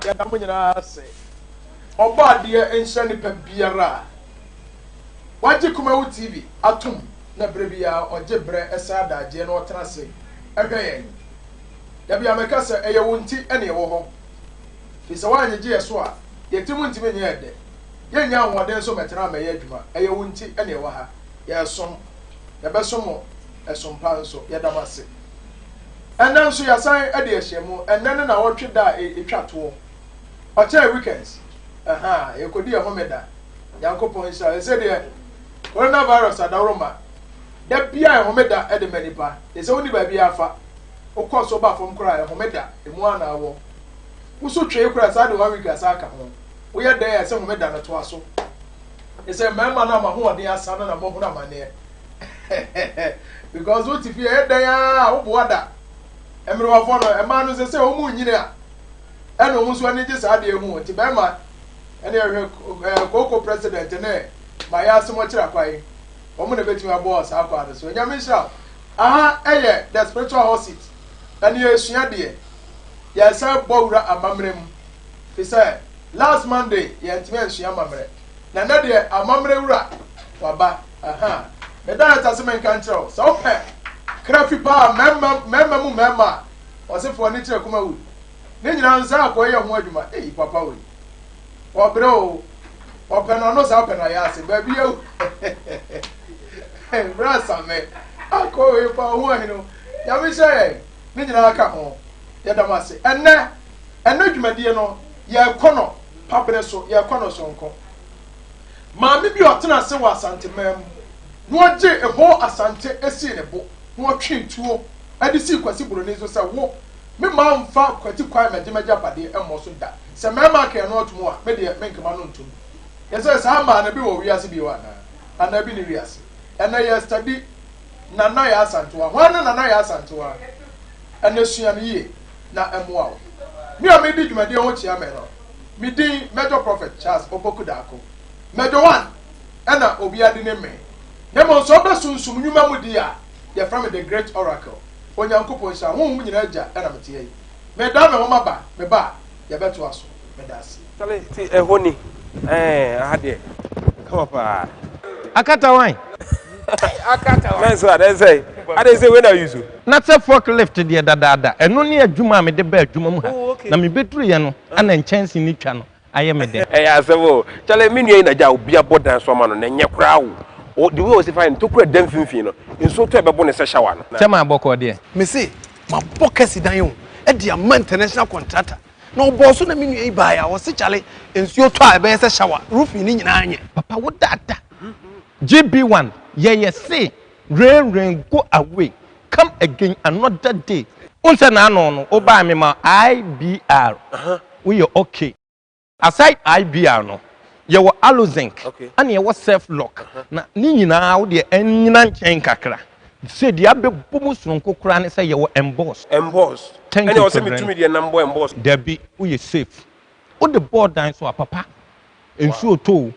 Yɛda mo nyinaa ase. Ɔbɔadeɛ nhyira nipa biara a wagye Kumawu TV atom na berɛ biara ɔgye berɛ san adagyeɛ na ɔtena ase hwɛ yɛn. Da biara meka sɛ ɛyɛ wo nti na yɛwɔ hɔ. Firi sɛ woannyegye yɛn so a, yɛn tirim ntumi nyɛ yɛn dɛ. Yɛnnya ahoɔden nso mmɛtena mmɛyɛ adwuma. Ɛyɛ wo nti na yɛwɔ ha. Yɛresom. Yɛbɛsom wo ɛsom pa nso. Yɛda mo ase. Ɛnnɛ nso yɛasan adi ahyiamu. Ɛnnɛ ne nawɔtwe da a ɛtwa toɔ. Ɔkyɛɛ weekends. Ɛhaa, yɛkɔdi yɛn homeda. Nyankopɔn nhyira wo. Ɛsɛ deɛ coronavirus adaworoma. Da biara yɛ homeda de ma nipa. Ɛsɛ wonni baabi afa. Wokɔ so ba fam koraa yɛ homeda. Emu ara na awɔ. Wo so twee koraa saa de one week asa aka ho. Woyɛ dɛn a ɛsɛ homeda no toa so. Ɛsɛ mmarima no a mo ahoɔden asa no na moahunu amaneɛ. Because wote fie ɛyɛ dɛn ara a woboa da. Mmerewafoɔ no, mmaa no sɛ sɛ wɔn nyini a ɛna wɔn nso ani gye saa adeɛ ho nti bɛrima ɛne ɛhwɛ ɛɛ kooko president ne mayɛ asɛm ɔkyerɛ akwan wɔn na ebetumi abɔ saa kwan no so. Nyame nhyira wo. Aha ɛyɛ the spiritual hot seat ɛne yɛsua deɛ yɛsan bɔ wura amammerɛ mu fi sɛ last Monday yɛntumi ansua amammerɛ na nɛ deɛ amammerɛ wura waba. Aha me director se menka nkyerɛ wo sɛ wopɛ krafi paa mmarima mmarima mu mmarima a ɔse fo ani kyerɛ Kumawood ne nyinaa nsa akɔ yɛ ho adwuma ei papa wei ɔbrɛ o ɔpɛ no ɔno saa ɔpɛ no ayɛ ase baabi awu bra same akɔ wei pa ho ahene o Nyame nhyira yɛn ne nyinaa ka ho yɛda mo ase ɛnɛ ɛnɛ dwumadie no yɛkɔ no pabene so yɛkɔ no sonko Maame bi a ɔtena ase wɔ Asanteman mu na ɔgyee ɛhɔ Asante sii ne bo na ɔtwee tuo de sii Kwasi Buroni so sɛ, Wo, me mma mfa Kwati kwan mmɛgye m'agyapadeɛ mmɔ so da. Sɛ mmarima aka ɛno atom a, me deɛ menkema no ntom. Yɛ sɛ saa mmaa no bi wɔ wiase bio anaa? Anaa bi nni wiase? Ɛnnɛ yɛ study Nana Yaa Asantewaa. Hwan ne Nana Yaa Asantewaa? Ɛnnɛ sua no yie na ɛmmoa wo. Me a meredi dwumadie ho kyea me no, Me din Major Prophet Charles Opoku Darko. Major One ɛna obia de nim me. Na mmom sɛ ɔbɛ sunsum nwuma mu di a, yɛfrɛ me The Great Oracle. Onyankopɔn nhyira wo. Honhom nyinaa Agya ɛna mete ha yi. Medan me ho maba, meba a, yɛbɛtoa so. Meda ase. Chale ti ɛhɔ ni ɛɛ aha deɛ kama paa. Akata wan? Nice one ɛsɛ adɛn sɛ wei na use. Na sɛ fork lift deɛ dadaada, ɛno ne adwuma a mede baa adwuma mu ha, na mebɛduruiɛ no na nkyɛnse no twa no ayɛ me dɛ. Ɛyɛ asɛm o. Kyale me nua yi na gya obi abɔ dan so ama no na ɛnyɛ koraa o. O the way ɔsi fa yɛ no tokura da mfimfini no nsuo tɔ a ɛbɛbo no sɛ shower no. Kyɛ maa bɔkɔɔ deɛ. Mese mabɔ kasi dan o de ama international contractor na ɔbɔɔ so na me nua yi baeɛ a ɔse kyale nsuo tɔ a ɛbɛyɛ sɛ shower roofing no nyinaa nyɛ. Papa wo dada. GB one yɛyɛ se rain rain go away come again another day. Wohu sɛ n'ano no wobae me ma IBR woyɛ ok. Aside IBR no yɛwɔ Alozinc ɛna yɛwɔ Self lock na ne nyinaa wo deɛ ɛnyina nkyɛn kakra. Sɛ deɛ abɛbɔ mu sononko koraa ne sɛ yɛwɔ Emboss. Emboss Thank ɛne you ɔsɛ Children. metumi deɛ nam bɔ emboss. Dabi woyɛ safe wode bɔɔ dan so a papa Nsuo tɔ o,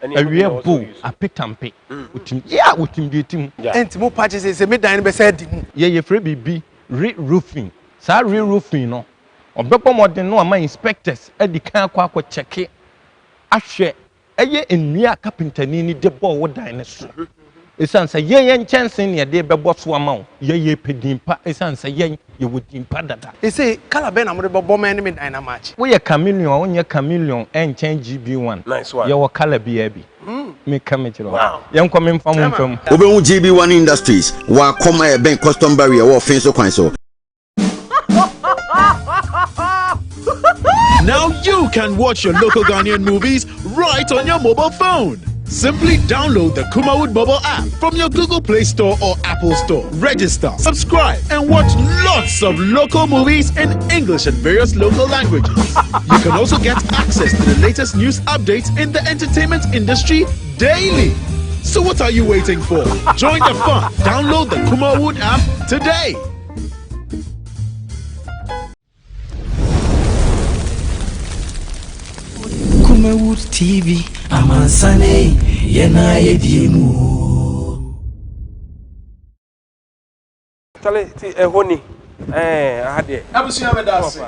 awia bɔ o, apetampe, otim yeah otim deɛ ɛtim. Ɛnti mo pa kyɛ sɛ sɛ me dan no bɛsan adi mu. Yɛ yɛfrɛ biribi re-roofing, saa re-roofing no ɔbɛbɔ mmɔden na wama inspectors adi kan akɔ akɔ kyɛke ahwɛ ɛyɛ nnua a kapentani no de bɔɔ wo dan no so. Esiane sɛ yɛn yɛn nkyɛnsee na yɛde rebɛbɔ so ama wo, yɛn yɛpɛ din pa esiane sɛ yɛn yɛwɔ din pa dada. Ese colour bɛn na mode bɛbɔ ma ɛne me dan no amatch? Woyɛ chameleon a wonyɛ chameleon ɛnkyɛn GB one. Nice one. Yɛwɔ colour biara bi. Meka mekyerɛ wo. Yɛnkɔ memfa mo mfa mu. Wobɛhu GB One Industries wɔ Akɔm a ɛbɛn Custom Barrier wɔ Ɔfee so kwan so. Now you can watch your local Ghanaian movies right on your mobile phone. Simply download the Kumawood mobile app from your Google Play Store or Apple Store. Register, subscribe, and watch lots of local movies in English and various local languages. You can also get access to the latest news updates in the entertainment industry daily. So what are you waiting for? Join the fun. Download the Kumawood app today. Kumawood TV, amansane, yɛn a yɛdie mu o. Chale ti ɛhɔ ni ɛɛ aha deɛ. Abusua meda ase.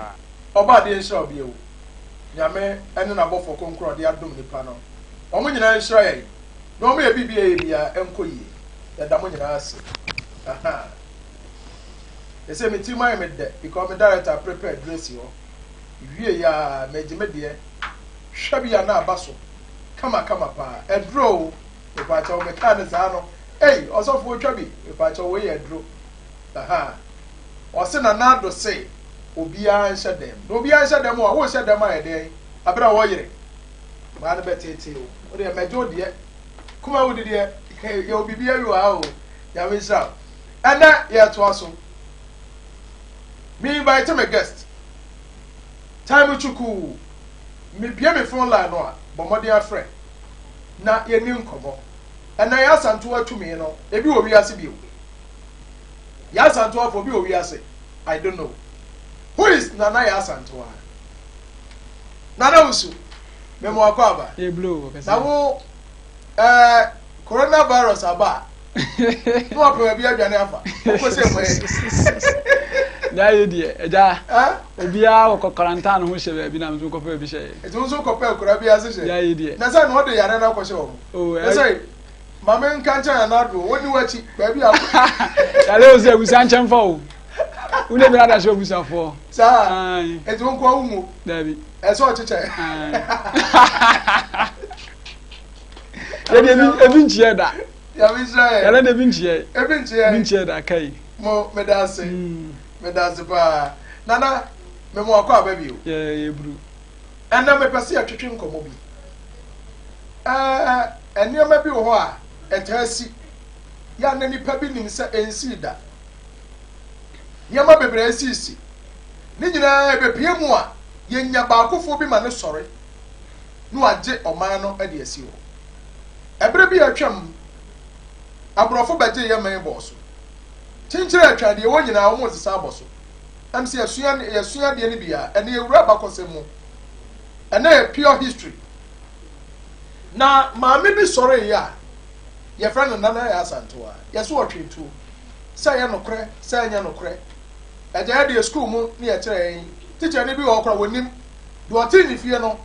Ɔbɔ adeɛ nhyira obi o. Nyame ne n'abɔfoɔ kronkron a ɔde adom nipa no, wɔn nyinaa nhyira yɛn na wɔn yɛ biribi a yɛyɛ biara ɛnkɔ yie. Yɛda mo nyinaa ase. Aha. Ɛsɛ me tirim ayɛ me dɛ because me director prepare aduro asi hɔ. Wie yɛ a megye me deɛ hwɛ bi a na aba so kama kama paa. Aduro o, mepaakyɛw mekaa no saa no. Ei, ɔsɔfo otwa bi, mepaakyɛw wei yɛ aduro. Aha. Ɔse Nana Addo se obiara nhyɛ dɛm. Na obiara nhyɛ dɛm a, wohyɛ dɛm ayɛ dɛn? Abere a wɔyere. Maa no bɛteetee wo. Wo deɛ mɛgye wo deɛ. Kuma wo deɛ, yɛwɔ biribi awi wɔ ha o. Nyame nhyira wo. Ɛnɛ yɛtoa so. Me invite me guest. Time chukuu. Mebie me phone line no a, bɔ mmɔden afrɛ na yɛni nkɔmmɔ. Ɛnɛ yɛ Asantewa tumi no, ebi wɔ wiase bio. Yaa Asantewaa fo obi wɔ wiase? I don't know. Who is Nana Yaa Asantewaa? Nana Wusu, mema wakɔ aba. Na wo eh, coronavirus aba a, na wapɛ baabi adwane afa. Wokɔ sɛ mu ɛ. Na yɛ deɛ, agya, obiara kɔkɔ quarantine ho hyɛ baabi na nso kɔpɛ baabi hyɛ yɛ. Nti wo nso kɔpɛ akura bi ase hyɛ. Ya yɛ deɛ. Na sɛ na ɔde yare no akɔhyɛ wɔn. Oh, Na sɛ Ma me nka nkyɛn Nana Addo, wɔnni w'akyi baabi a. Yale o sɛ abusa nkyɛn fa o. Wo ne bi ada hyɛ abusafoɔ. Saa. Eti wo nkoa wo mu. Dabi. Ɛsɛ ɔkyekyɛ. Yɛde ebi ebi nkyiɛ da. Yàmi nhyira yɛ. Yàrá de ebi nkyiɛ. Ebi nkyiɛ. Ebi nkyiɛ da kai. Mo meda ase. Meda ase paa. Nana me mo akɔ aba bio. Yɛ yɛ buru. Ɛnna mepɛ sɛ yɛtwetwe nkɔmmɔ bi. Ɛɛ, nneɛma bi wɔ hɔ a ɛtaa si, yɛ a na nnipa bi nim sɛ ɛnsii da. Nneɛma bebree asisi. Ne nyinaa ɛbɛpue mu a, yɛnya baakofoɔ bi ma no sɔre na wagye ɔman no de asi hɔ. Ɛberɛ bi a atwam, aborɔfo bɛgyee yɛn man bɔɔ so. Kyenkyere atwa deɛ ɛwɔ nyinaa wɔn resesa abɔ so. Ɛm sɛ yɛsua yɛsua adeɛ no bi a, ɛne yɛwura abakɔsɛm mu. Ɛnɛ yɛ pure history. Na maame bi sɔreeɛ a yɛfrɛ no Nana Yaa Asantewaa. Yɛse ɔtwee tuo. Sɛ ɛyɛ nokorɛ, sɛ ɛnyɛ nokorɛ. Agya yɛ deɛ sukuu mu ne yɛkyerɛ yɛn. Tikyani bi wɔ hɔ koraa wɔnnim. Deɛ ɔtee ne fie no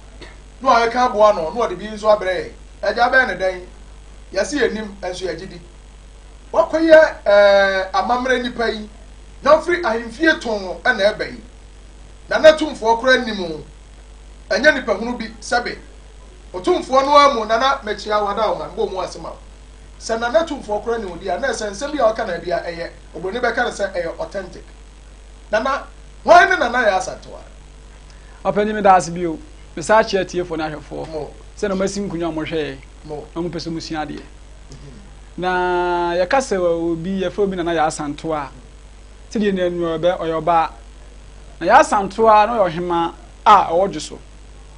na wakeka aboa ano na ɔde bi nso abrɛ yɛn. Agya bɛyɛ no dɛn? Yɛse yɛnnim nso yɛgye di. Wakɔyɛ ɛɛ amammerɛ nipa yi na ɔfiri ahemfie too na ɛba yi. Nana Tumfoɔ koraa nnim o. Ɛnyɛ nipahunu bi, sɛbe. Otumfoɔ no ara mu, Nana, mekyea wo, Adaoma, mbɔ mu ase ma wo. Sɛ Nana Tumfoɔ koraa nim wo di a, na ɛsɛ nsɛm bi a ɔka na ebia ɛyɛ, obroni bɛka no sɛ ɛyɛ authentic. Nana, hwan ne Nana Yaa Asantewaa? Ɔpanyin meda ase bio. Mesan kyea atiefoɔ ne ahwɛfoɔ Mo. sɛdeɛ wɔn asi nkonnwa a wɔhwɛ yɛn Mo. na wɔpɛ sɛ wɔsua adeɛ. Na yɛka sɛ obi yɛfrɛ obi Nana Yaa Asantewaa a, sɛdeɛ yɛn ani ɔbɛ ɔyɛ ɔbaa. Na Yaa Asantewaa no ɔyɛ ɔhemaa a ɔwɔ dwo so.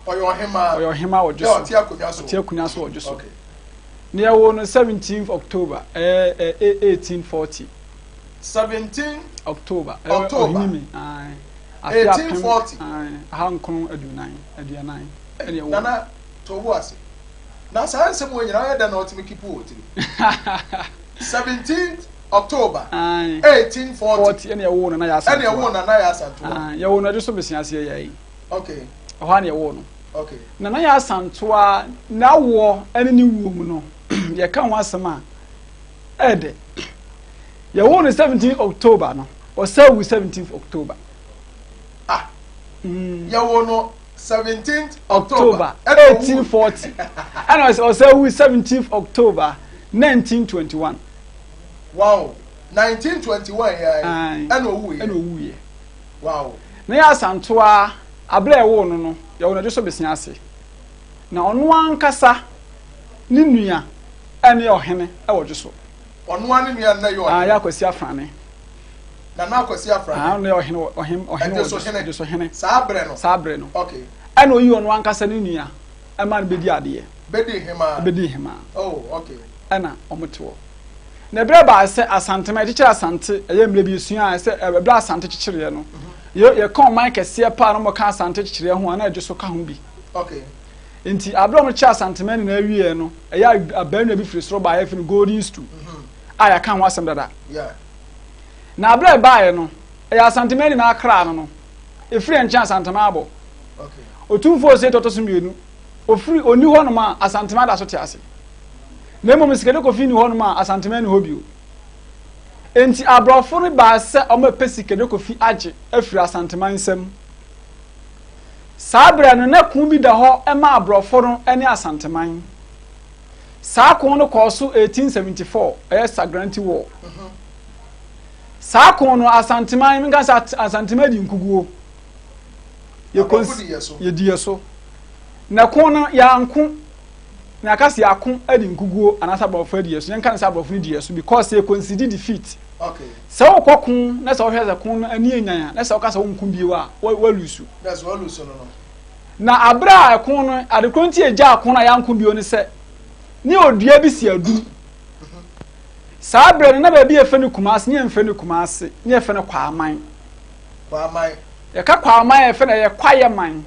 Ɔyɛ ɔhemaa. Ɔyɛ ɔhemaa wɔ dwo so. Ɔte akonnwa so. Ɔte akonnwa so wɔ dwo so. Okay. Na yɛwoo no 17th October ɛyɛ ɛ 1840. 17 October. October. Ɔhinimi. Afe apem 1840. Aha nkron aduonan aduanan ɛna yɛwoo. Nana to wo ase. Na saa nsɛm wɔ nyinaa ɔyɛ dɛn na ɔtumi keep wɔ tiri. 17th October 1840. 40 ɛna yɛwoo Nana Yaa Asantewaa. Ɛna yɛwoo Nana Yaa Asantewaa. Yɛwoo no ɛde so besia aseɛ yɛ yi. Okay. Ɛhɔ a na yɛwoo no. Okay. Nana Yaa Asantewaa n'awoɔ ɛne ne wuo mu no yɛka ho asɛm a ɛɛdɛ. Yɛwoo no 17 October no ɔsɛ wu 17 October. Ah. Yɛwoo no 17th October 1840 ɛna ɔsɛ wu 17th October 1921. Wow 1921 yɛ ɛna owu yɛ. Ɛna owu yɛ. Wow. Na yɛ Asantewa abere a ɛwoo no no yɛwɔ no adwo so besia ase. Na ɔno ankasa ne nua ɛne ɔhene ɛwɔ dwo so. Ɔno ara ne nua no na ɛyɛ ɔhene. Ah, yɛ Akwasi Afrane. Nana Akwasi Afrane. Ah, ɔno yɛ ɔhene ɔhene ɔhene wɔ dwo so. Ɛdwo so hene. Saa bere no. Saa bere no. Okay. Ɛna oyi ɔno ankasa ne nua ɛma no bedi adeɛ. Bedi hemaa. Bedi hemaa. Oh, okay. Ɛna wɔn te hɔ. Na ɛberɛ baa sɛ Asante ma yɛkyekyere Asante, ɛyɛ mmerɛ bi yɛsuaa sɛ ɛberɛ Asante kyekyereɛ no, yɛ yɛka ɔman kɛseɛ paa na wɔka Asante kyekyereɛ ho a na ɛdwo so ka ho bi. Okay. Nti aberɛ a wɔkyekyere Asanteman nyinaa wieɛ no, ɛyɛ abaa bi firi soro baeɛ firi no Golden Stool a yɛaka ho asɛm dada. Yeah. Na aberɛ a ɛbaeɛ no, ɛyɛ Asanteman nyinaa kraa no no, ɛfiri ɛnkyɛn Asanteman abɔ. Otumfoɔ Osei Tutu ɔtɔ so mmienu, ofiri ɔnni hɔnom a, Asanteman da so te ase. Na mmom Sikadɛ Kofi nni hɔnom a, Asanteman nni hɔ bio. Enti aborɔfo no baa sɛ wɔbɛpɛ Sikadɛ Kofi agye afiri Asanteman nsam. Saa berɛ no, na ko bi da hɔ ma aborɔfo no ne Asanteman. Saa ko no kɔɔ so 1874, ɛyɛ Sagranti War. Saa ko no, Asanteman, menka sɛ Asanteman di nkuguo. Yɛdi yɛ so. Na ko no, yɛanko. Na yɛaka sɛ yɛako adi nkuguo anaasɛ aborɔfo adi yɛ so. Yɛnka no sɛ aborɔfo no di yɛ so because yɛ concede defeat. Sɛ wokɔ ko na sɛ wohwɛ sɛ ko no ani anyan a, na sɛ woka sɛ wonko bio a, woalusu. Na abere a ɛko no, ade koro nti yɛgyaa ko no a yɛanko bio ne sɛ, ne odua bi si adum. Saa berɛ no, na baabi a yɛfrɛ no Kumase, ne yɛmfrɛ no Kumase, ne yɛfrɛ no Kwaaman. Kwaaman. Yɛka Kwaaman a yɛfrɛ no ɛyɛ kwaeɛ man.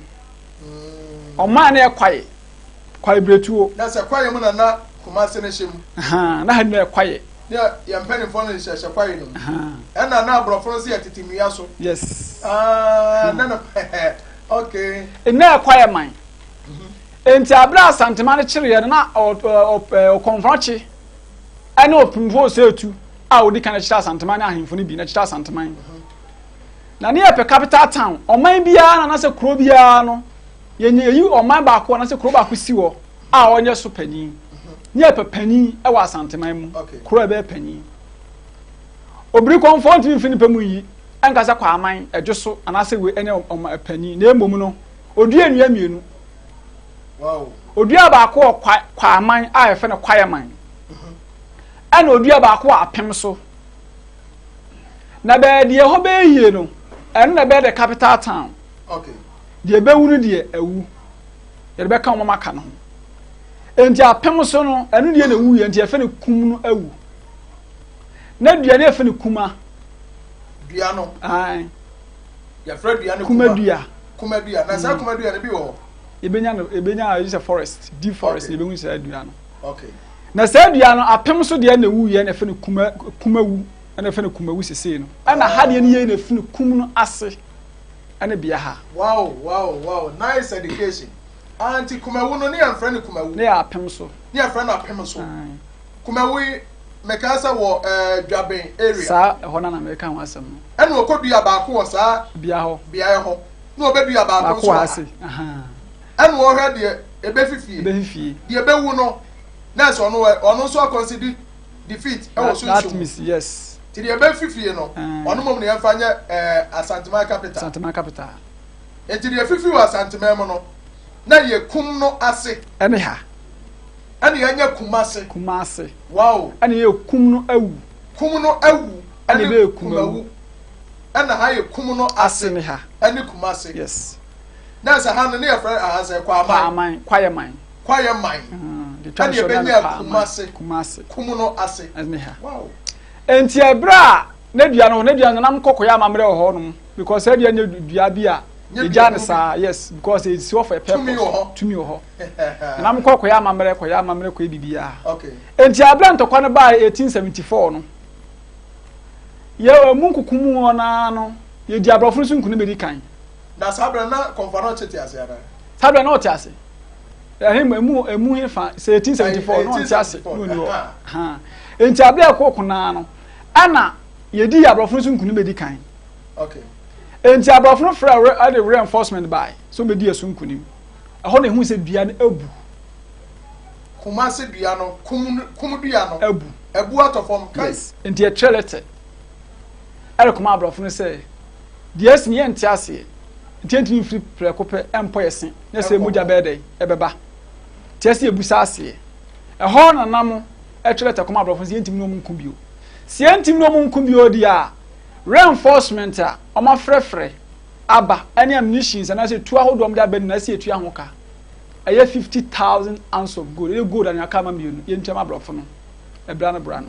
Mm. Ɔman na yɛ kwaeɛ. Kwaeɛ biretuo. Na sɛ kwaeɛ mu na na Kumase no hyɛ mu. Na ha nyinaa yɛ kwaeɛ. Ne yɛn mpanimfoɔ no hyehyɛ kwaeɛ no mu. Ɛna na aborɔfo no nso yɛ tete nnua so. Yes. Ah, na na okay. Nna yɛ kwaeɛ man. Nti abere a Asantema no kyereɛ no na ɔkɔmfrɔkye ɛne ɔpemfoɔ Osei-Tutu a ɔdi kan kyerɛ Asanteman ne ahemfo no bi na kyerɛ Asanteman. Na ne yɛpɛ capital town, ɔman biara na anasɛ kuro biara no, yɛnyɛ yɛyi ɔman baako anasɛ kuro baako si hɔ a ɔnyɛ so panyin. Ne yɛpɛ panyin wɔ Asanteman mu, kuro a ɛbɛyɛ panyin. Obiri kɔmfoɔ ntumi mfiri nipa mu nyi ɛnka sɛ Kwaman, Ɛdwo so anaasɛ wei ɛnyɛ ɔma panyin, na mmom no, odua nnua mmienu. Odua baako wɔ kwa Kwaman a yɛfrɛ no Kwaeman. Ɛna odua baako wɔ Apem so. Na bɛyɛ deɛ ɛhɔ bɛyɛ yie no, ɛno na ɛbɛyɛ the capital town. Deɛ ɛbɛwu no deɛ awu. Yɛde bɛka wɔn aka no ho. Enti apem so no, ɛno deɛ na ɛwu yɛ, nti yɛfrɛ no kum no awu. Na dua no yɛfrɛ no kuma. Dua no. Ae. Yɛfrɛ dua no kuma. Kuma dua. Kuma dua. Na saa mm. kuma dua no bi wɔ hɔ. Yɛbɛnya no, yɛbɛnya ayi sɛ forest, deep forest na yɛbɛhu saa dua no. Okay. Na saa dua no apem so deɛ na ɛwu yɛ na ɛfɛ no kuma kumawu ɛna ɛfɛ no kumawu sesei no. Ɛna ha deɛ no yɛ na ɛfɛ no kum no ase ɛne bea ha. Wow wow wow nice education. Anti kumawu no ne yɛmfrɛ no kumawu. Ne yɛ apem so. Ne yɛfrɛ no apem so. Kumawu yi mekaa sɛ wɔ ɛɛ Dwaben area. Saa ɛhɔ na na meka ho asɛm no. Ɛna ɔkɔdua baako wɔ saa bea hɔ. Beaeɛ hɔ. Na ɔbɛdua baako nso wɔ ha. Ɛna ɔhwɛ deɛ ɛbɛfifie. Ɛbɛfifie. Deɛ ɛbɛwu no na ɛsɛ ɔno ɔno nso akɔnsidi defeat ɛwɔ sunsun mu. That means yes. Ti deɛ ɛbɛfifie no ɔno mmom na yɛmfa nyɛ ɛɛ Asanteman capital. Asanteman capital. Nti deɛ efifi wɔ Asanteman mu no na yɛ kum no ase. Ɛne ha. Ɛna yɛnyɛ Kumase. Kumase. Wow. Ɛna yɛ kum no awu. Kum no awu. Ɛna ɛbɛyɛ Kumawu. Ɛna ha yɛ kum no ase. Ase ne ha. Ɛne Kumase. Yes. Na sɛ ha no ne yɛfrɛ aha sɛ Kwaman. Kwaman, Kwaeɛ man. Kwaeɛ man. Ɛna yɛbɛnya Kumase. Kumase. Kum no ase. Ɛne ha. Wow. Nti ɛberɛ a ne dua no ne dua no nam kɔkɔyɛ amammerɛ wɔ hɔ nom because saa dua no dua bi a yɛgyaa no saa yes because ɛsi hɔ for a purpose tumi wɔ hɔ nam kɔ kɔyɛ amammerɛ kɔyɛ amammerɛ kɔyɛ biribiara nti aberɛ ntɔkwa no baa 1874 no yɛ mu nkuku mu hɔ naa no yɛdi aborɔfo no so nkunim ɛdi kan na saa berɛ na kɔmfa no ɔte ase anaa saa berɛ na ɔte ase ɛhe emu emu he fa sɛ 1874 na ɔnte ase na ɔni hɔ nti aberɛ ɛkɔ ko naa no ɛna yɛdi aborɔfo no so nkunim ɛdi kan nti aborɔfo no frɛ ɛde reinforcement bae sɛ ɔbɛdi ɛso nkunim ɛhɔ na ehu sɛ dua no abu. Kumase dua no kum kum dua no abu abu atɔ fam kai. Yes nti ɛkyerɛ lɛtɛ ɛrekɔma aborɔfo no sɛ deɛ asi no yɛnte aseɛ nti yɛntumi mfiri prɛko pɛ ɛmpɔ yɛ se na sɛ mogya bɛyɛ dɛn ɛbɛba nti ɛsɛ yɛbusa aseɛ ɛhɔ na nam ɛtwerɛ lɛtɛ kɔma aborɔfo no sɛ yɛntumi ne wɔn nko bio sɛ yɛntumi ne wɔn nko bio deɛ a reinforcement a wɔafrɛfrɛ aba ne ammunitions anaasɛ tuo ahodoɔ a wɔde aba nyinaa ɛsɛ yɛtua ho ka. Ɛyɛ 50,000 ounce of gold, ɛyɛ gold anwea ma mmienu, yɛntua ma aborɔfo no, ɛbra no bra no.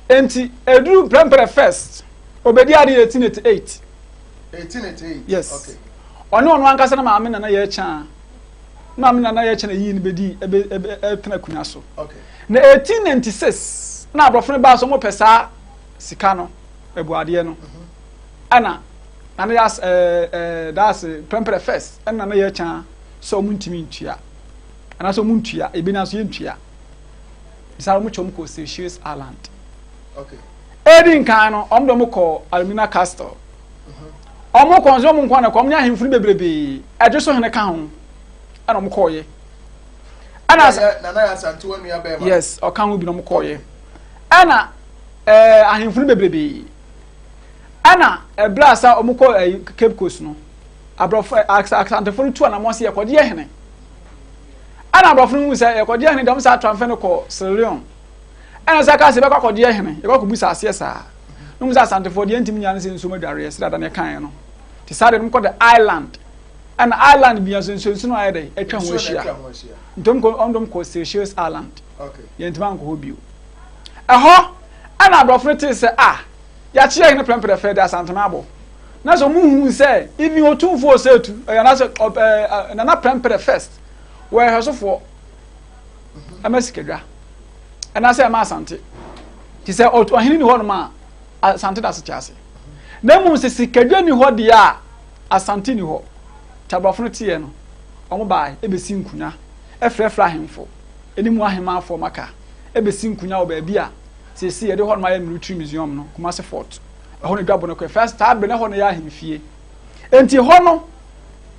Enti ɛduru prɛmprɛ first, obedi ade 1888. 1888? Yes. Okay. Ɔne ɔno ankasa na maame nana yɛ kyɛn a, maame nana yɛ kyɛn na yii no bedi ɛbɛ ɛbɛ ɛtena akonnwa so. Okay. Na 1896 na aborɔfo no baa so wɔpɛ saa sika no, abuadeɛ no. Mm -hmm. Ɛna. Nana Yaa ɛɛ ɛɛ that's Prɛmprɛ first ɛna Nana Yaa Kyan sɛ wɔn ntumi ntua anaasɛ wɔn ntua ebi nanso yɛ ntua saa wɔn kyɛ wɔn kɔ Seychelles Island. Okay. Edi nkan no wɔn de wɔn kɔ Alumina Castle. Wɔn kɔ nso wɔn nko na kɔ wɔn ne ahemfo no bebrebe ɛdwe so hene ka ho ɛna wɔn kɔɔyɛ. Ɛna Nana Yaa Asantewaa nua bɛrima. Yes ɔka ho bi na wɔn kɔɔyɛ ɛna ɛɛ ahemfo no bebrebe. Ɛna ɛberɛ a sa wɔn kɔ ɛyi Cape Coast no, aborɔfo Asantefo no tu anamɔ sɛ yɛkɔgye yɛ hene. Ɛna aborɔfo no hu sɛ yɛkɔgye yɛ hene deɛ wɔn saa transfer no kɔ Sierra Leone. Ɛna sɛ aka sɛ yɛbɛkɔ akɔgye yɛ hene, yɛkɔ akɔbu sa aseɛ saa. No mu sɛ Asantefoɔ deɛ ntumi nyane sɛ nsuo mu adwareɛ sɛ dada ne ɛkaeɛ no. Te saa deɛ no kɔ the island. Ɛna island bi nso nsuo nsuo no ayɛ dɛ atwa ho ahyia. Nti wɔn kɔ wɔn kɔ Seychelles Island. Yɛntumi ankɔ hɔ bio. Ɛhɔ ɛna aborɔfo no tee sɛ ah yɛakye yɛn hene prɛmprɛ fɛ de Asanteme abɔ. Na sɛ wɔn hu sɛ even Otumfoɔ Osei-Tutu ɛyɛ anaasɛ ɛɛ Nana Prɛmprɛ first wɔyɛ hwɛsofoɔ ɛma sikadwa ɛnaasɛ ɛma Asante. Te sɛ ɔhene ni hɔnom a Asante da so te ase. Na mmom sɛ sikadwa ni hɔ deɛ a Asante ni hɔ. Nti aborɔfo no teɛ no wɔn baa ɛbɛsi nkunya ɛfrɛfrɛ ahemfo ɛne mu ahemaafoɔ maka ɛbɛsi nkunya wɔ baabi a Seesei yɛde hɔnom ayɛ Military Museum no, Kumasi Fort. Ɛhɔ na dwabɔ no kɔɛ. First, saa bere no ɛhɔ na ɛyɛ ahemfie. Enti hɔ no,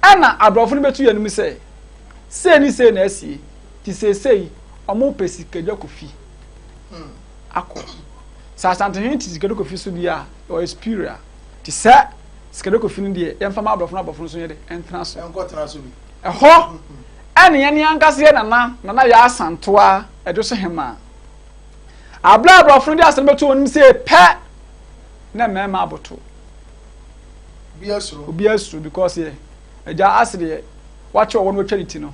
ɛna aborɔfo no bɛtu yɛn anim sɛ, sei ne sei na asie. Nti seesei, wɔpɛ Sikadwa Kofi akɔ. Sɛ Asantehene te Sikadwa Kofi so deɛ a, ɔyɛ superior. Nti sɛ Sikadwa Kofi no deɛ, yɛmfa ma aborɔfo no, aborɔfo no nso nyɛ dɛ, ɛntena so. Ɛnkɔtena so bi. Ɛhɔ ɛne yɛn ankasa yɛ nana, Nana Yaa Asantewaa, Ɛdwoso Hemaa. Abere a aborɔfo no de asɛm bɛto wɔn anim sɛ pɛ na mmarima aboto. Obi asuro because yɛ agya ase deɛ wakye ɔwɔ no watwa ne ti no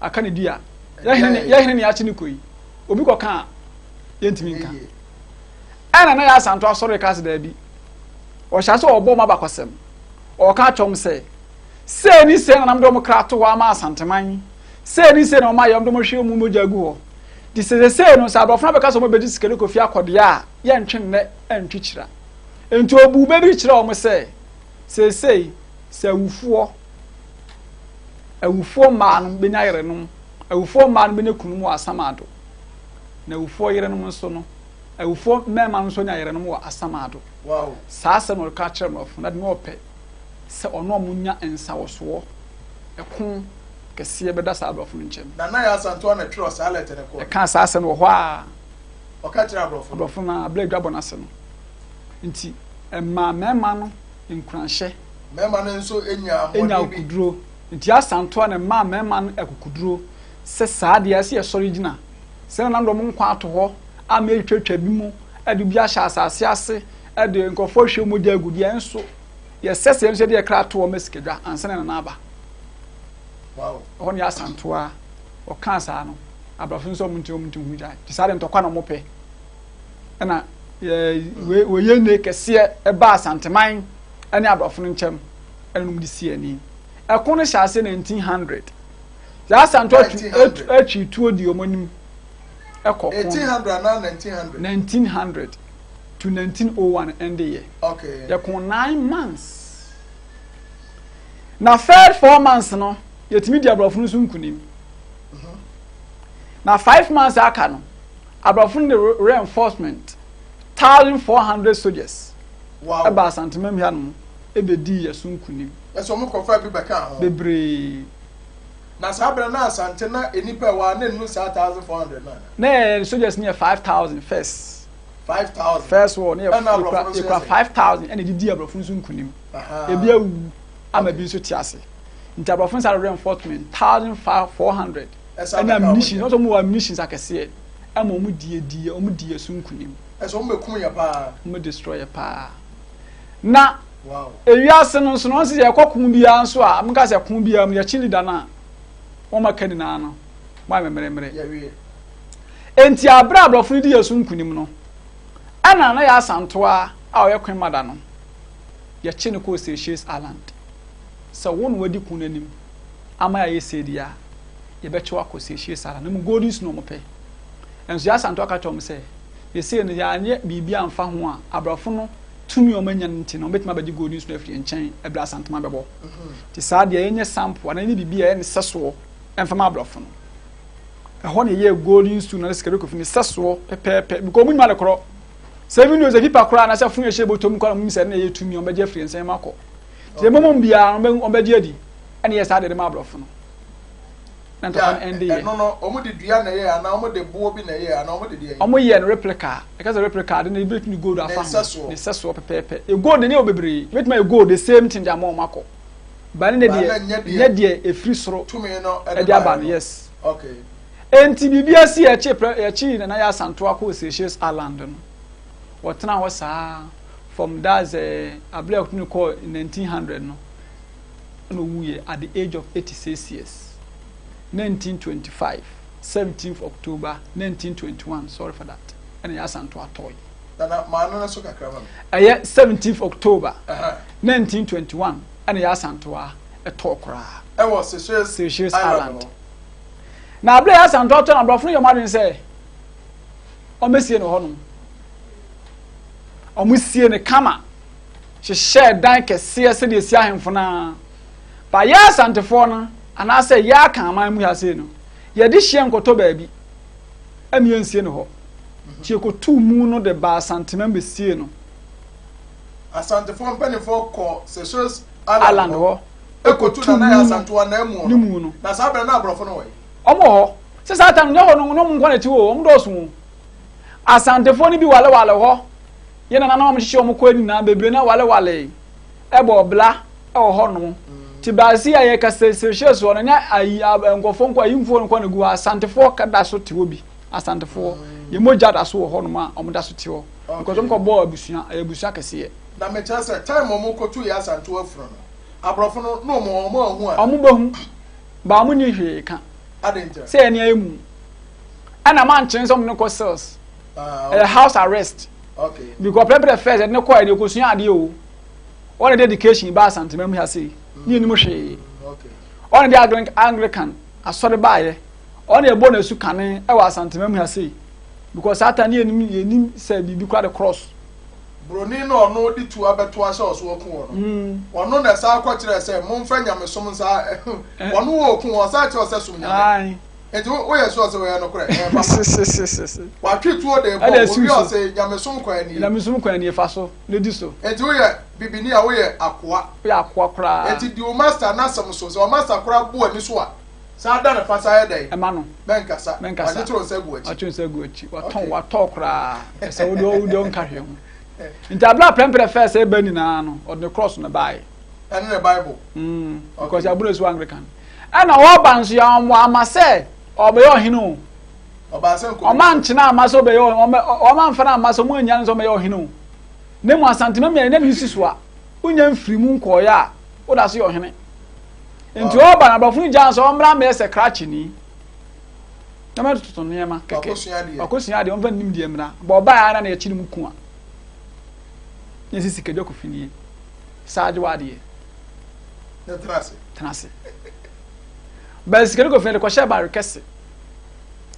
aka ne dua. Yɛhene ne akye ne kɔ yi obi kɔka a yɛntumi nka. Ɛna na yɛ asanto asɔre ka ase daabi. Ɔhyɛ ase ɔbɔ ɔmo abakɔsɛm. Ɔka akyerɛ ɔmo sɛ sei ne sei na nam de ɔmo kra to hɔ ama asanteman. Sei ne sei na ɔmo ayɛ ɔmo de ɔmo hwe ɔmo mogya agu hɔ. Nti sesei no, sɛ aborɔfo no abɛka sɛ wɔbɛgye sika no kɔ fie akɔdeɛ a, yɛntwe nnɛ ntwe kyira. Nti ɔbuu bɛ bi kyerɛɛ wɔn sɛ, seesei sɛ awufoɔ, awufoɔ mmaa no bɛnya yerenom, awufoɔ mmaa no bɛnya kununom wɔ asamado, na awufoɔ yerenom nso no, awufoɔ mmarima no nso anya yerenom wɔ asamado. Saa asɛm na ɔka kyerɛ mmorɔfo no, na de na ɔpɛ sɛ ɔne wɔn nya nsawɔsoɔ, ɛko. kɛseɛ bɛda saa aborɔfo no nkyɛn. Nana Yaa Asantewaa na twerɛ saa lɛtɛ no kɔɔ. Ɛkaa saa asɛm no wɔ hɔ ara. Ɔka kyerɛɛ aborɔfo no. Aborɔfo no ara, berɛ a dwa bɔ no ase no. Nti ɛmaa mmarima no nkuranhyɛ. Mmarima no nso nyaa ahoɔden bi. Nyaa akokoduro. Nti Yaa Asantewaa na ɛmaa mmarima no akokoduro sɛ saa deɛ ɛsɛ yɛsɔre gyina. Sɛ nananom de wɔn nkwa ato hɔ ama yɛatwitwa bi mu, de bi ahyɛ asase ase, de nkurɔfoɔ ahwie mogya agu deɛ nso yɛsɛ sɛ yɛn nso yɛde yɛn kra to hɔ ma sikadwa ansa na nana aba. Ɛhɔ ne Asantewa ɔkaa saa no aborɔfo nso ɔmo nti ɔmo nti hu gyae te saa de ntɔkwa na ɔmo pɛ ɛna wɔyɛ nne kɛseɛ ɛba Asanteman ɛne aborɔfo no nkyɛm ɛna ɔmo de si ani ɛko no hyɛ ase 1900 saa Asantewa atwi tuo di ɔmo anim ɛkɔ ko 1900 to 1901 ɛnde yɛ yɛko 9 months. Na third 4 months no, yɛtumi di aborɔfo no so nkunim. Na 5 months aka no, aborɔfo no de reinforcement 1,400 soldiers ɛba Asantemam ha nom ɛbɛdii yɛ so nkunim. Ɛsɛ ɔmo kɔfa bi bɛka ho. Bebree. Na saa abirɛ na Asante na nipa ɛwɔ a na enu saa 1,400 na. Na yɛ soldiers no yɛ 5,000 first. 5,000. First war no yɛ yɛkura 5,000 ɛna ɛde di aborɔfo no so nkunim. Ebi awu ama bi nso te ase. Nti aborɔfo nsa reinforcement 1,400 ɛna ammunition ɔsɔ mu wɔ ammunitions akɛseɛ ɛma wɔn di edi wɔn di yɛ so nkunim. Ɛsɛ wɔn bɛ kum yɛ paa. Wɔn destroy yɛ paa. Na ewiase no nso no wɔn sɛ yɛkɔ ko biara nso a wɔn ka sɛ ko biara mu yɛkyi leader no a wɔn aka nyinaa no wɔn ayɛ mmerɛmmerɛ. Enti abere a aborɔfo no di yɛ so nkunim no ɛna na yɛ Asantewa a ɔyɛ Queen Mother no yɛkye no kɔɔ Seychelles Island sɛ wo na wadi ko no anim ama yɛayɛ sei deɛ a yɛbɛkye wo akɔ Seychelles Island na mu golden snow wɔn pɛ nso yɛ Asantewa ka kyerɛ wɔn sɛ yɛsei no yɛanyɛ biribi amfa ho a aborɔfo no. Tumi a wɔanya no nti no, wɔbɛtumi abɛgye gold nso afiri yɛn nkyɛn ɛberɛ a Asantema bɛbɔ. Nti saa deɛ yɛnyɛ sample anaa yɛnyɛ biribi a ɛyɛ ne sɛsoɔ ɛmfa ma aborɔfo no. Ɛhɔ na yɛyɛɛ golden stool na sika kofi ne sɛsoɔ pɛpɛɛpɛ because wɔn nim ade korɔ. Sɛ ebi nso pipa koraa anaasɛ fon yɛhyɛ bɔtɔ mu koraa na wɔn nim sɛ ɛno na ɛyɛ tumi a wɔbɛgye afiri yɛn nsɛm akɔ. Nti yɛn mmom biara no wɔbɛgye adi ɛna yɛ saa deɛ de ma aborɔfo no. Na ntɔkwa no ɛnde yɛ. Ɛno no wɔn de dua na ɛyɛ anaa wɔn de boɔ bi na ɛyɛ anaa wɔn de deɛ. Wɔn yɛ no replica ɛka sɛ replica ade no ebetumi gold afa ho ne sɛsoɔ pɛpɛɛpɛ. E gold ne yɛ wɔ bebree ebetumi ayɛ gold the same thing de ama wɔn akɔ. Ba ne deɛ nyɛ deɛ efiri soro ɛde aba no yes. Enti biribi asi yɛkye prɛ yɛkye Nana Yaa Asantewaa kɔɔ Seychelles Island no wɔtena hɔ saa from that's eh, abere a wɔtumi kɔɔ 1900 no ɛna owuiɛ at the age of 86 years 1925 17th October 1921 sorry for that ɛna Yaa Asantewaa tɔɔe. Nana maa no so kakra ma me. Ɛyɛ 17th October 1921 ɛna Yaa Asantewaa ɛtɔɔ koraa. Ɛwɔ Seychelles, Seychelles Island. Na abere a Yaa Asantewaa tɔ no aborɔfo no yɛ wɔn adwene sɛ wɔbɛsie no hɔnom. Wɔsie no kama hyehyɛɛ dan kɛseɛ sɛdeɛ ɛsi ahemfo no ara. Ba yɛ Asantefoɔ no anaasɛ yɛ aka aman mu ha sei no yɛde hyeɛ nkɔtɔ baabi ɛne yɛnsie no hɔ. Nti yɛkɔtuu mu no de baa Asanteman bɛsiee no. Asantefoɔ mpanimfoɔ kɔ Seychelles Island hɔ kɔtu Nana Yaa Asantewaa n'amu ne mu no. Na saa berɛ no na aborɔfo no wɔ he? Wɔn wɔ hɔ. Sɛ saa tam no nyɛ hɔ no na wɔn nko na ɛte hɔ o, wɔn dɔɔso o. Asantefoɔ no bi walewale hɔ. Yɛn nananom a wɔhyehyɛ wɔn kɔɛ nyinaa bebree na walewale ɛbɔ ɔbla ɛwɔ hɔ nom. Ti baasi a yɛka Seychelles hɔ no nyɛ ayi nkurɔfoɔ nko ayimfoɔ nko na gu hɔ Asantefoɔ da so te hɔ bi. Asantefoɔ yɛn mogya da so wɔ hɔ nom a wɔn da so te hɔ because wɔn kɔ bɔɔ abusua ɛyɛ abusua kɛseɛ. Na mekyerɛ sɛ time wɔn kɔ tu yɛ Asantewa funu no aborɔfo no na wɔn wɔn ahu ana. Wɔn bɛ hu ba wɔn ni hwee ka. Adɛn ntia. Sɛ ɛni ayɛ mu ɛna maa nkyɛn sɛ wɔn ne kɔ cells ɛyɛ house arrest. Okay. Because pɛrɛpɛrɛ first ɛde ne kɔ ɛde kɔ sua adeɛ o wɔn de education ba Asantema mu ha sei ne yɛ nim hwee wɔn de Anglican asɔre baayɛ. Ɔno na yɛbɔ no asu kane wɔ Asantema mu ha sei because saa time no yɛnim yɛnim sɛ biribi koraa de cross. Broni na ɔno de tuo abɛto ahyɛ ɔso ɔku wɔ no mm. Ɔno na ɛsan kɔ kyerɛ sɛ momfa nyamesom nsa eh. ɔno wɔ ɔku wɔ ɔsan kyerɛ sɛ som nyame nti woyɛ sure sɛ wɔyɛ nokorɛ ɛyɛ papa watwe tuo de bɔ obi ɔsɛ nyamesom kwan nie nyamesom kwan nie fa so na di so nti woyɛ bibini a woyɛ akoa woyɛ akoa koraa nti di wo master n'asɛm so sɛ wo master koraa bu ani so a Saa da no fa saa yɛ dɛn? Ɛma no. Mɛnkasa. Mɛnkasa. Wakyekyere wo nsa agu w'akyi. Wakyekyere nsa agu w'akyi. Watɔn watɔ koraa. Ɛsɛ wo deɛ wo deɛ nka hwee ho. Nti abira a prɛmprɛ fɛɛ sɛ ɛba nyinaa no ɔde ne cross no baeɛ. Ɛne ne Bible. Mm, because yɛaboro esu Anglican. Ɛna ɔba nso yɛ ɔmo ama sɛ ɔbɛyɛ ɔhene o. Ɔbaa sɛ nkɔmhyɛ. Ɔma nkyena ama sɛ ɔbɛyɛ ɔma nfa no ama sɛ ɔmo anya no sɛ ɔbɛyɛ ɔhene o. Ne mu Asantema mmiɛ ne ne si so a wonya mfiri mu nkɔɔyɛ a woda so yɛ ɔhene. Nti ɔba no aborɔfo no gyaa sɛ ɔmmra mmɛyɛ sɛ krakyeni na mɛtototo nneɛma kɛkɛ. Wakɔsua adeɛ ɔmfa nnim deɛ mmra. Bɔ ɔbaeɛ ara na yɛkyi no mu ku a. Na ɛsi sikadwa kofi nie. Saa agye w'adeɛ. Tena ase. Bɛn sikadwa kofi de kɔhyɛ bare kɛse.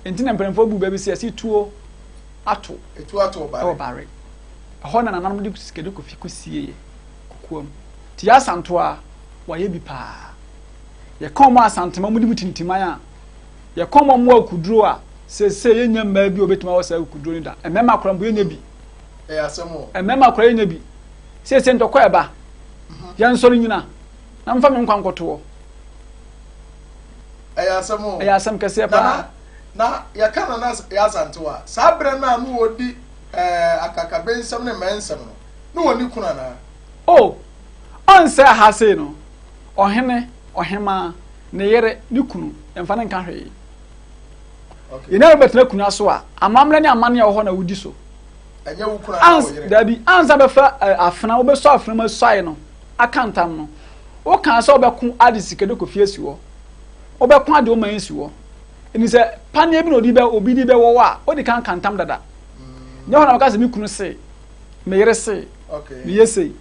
Nti na mpanimfoɔ bu baabi sɛ yɛsi tuo ato. Ɛwɔ bare. Ɛhɔ na nananom de sikadwa kofi kɔsieɛ kokoam. Nti yɛ asantoa wɔayɛ bi paa. Yɛka wɔn Asantema wɔde mu tintiman a, yɛka wɔn mmoa akuduro a, seesei yɛnnya mmaa bi a wɔbɛtumi awɔ saa akuduro no da. Mmarima koraa mpo yɛnnya bi. Ɛyɛ asɛm o. Mmarima koraa yɛnnya bi. Seesei ntɔkwa ɛba. Mhm. Yɛnsɔre nyina na mfa me nkwa nkɔtoɔ. Ɛyɛ asɛm o. Ɛyɛ asɛm kɛseɛ paa. Na yɛka Nana Yaa Asantewaa a, saa berɛ no a na ɔdi ɛɛ akakabensɛm ne mmɛnsɛm no, na ɔnni kunu anaa? Oh, Ɔnsɛ ha sei no, ɔhene, ɔhemaa, ne yere, ne kunu, yɛmfa no nka hwee. Yɛn a wobɛtena akonnwa so a, amammerɛ ne amanneɛ a ɛwɔ hɔ na wodi so. Ɛnyɛ wo kunu anaa wo yere. Dabi, ansa bɛfa afena, wobɛsɔ afena mu asuae no, aka ntam no, wokaa sɛ wobɛko ade sika de kɔ fie asi hɔ. Wobɛko ade wo man asi hɔ. Ɛni sɛ paneɛ bi na odi bɛ, obi de bɛwɔ wo a, wodi kan ka ntam dada. Nyɛ hɔ na wɔka sɛ me kunu se, me yere se, meyɛ sei.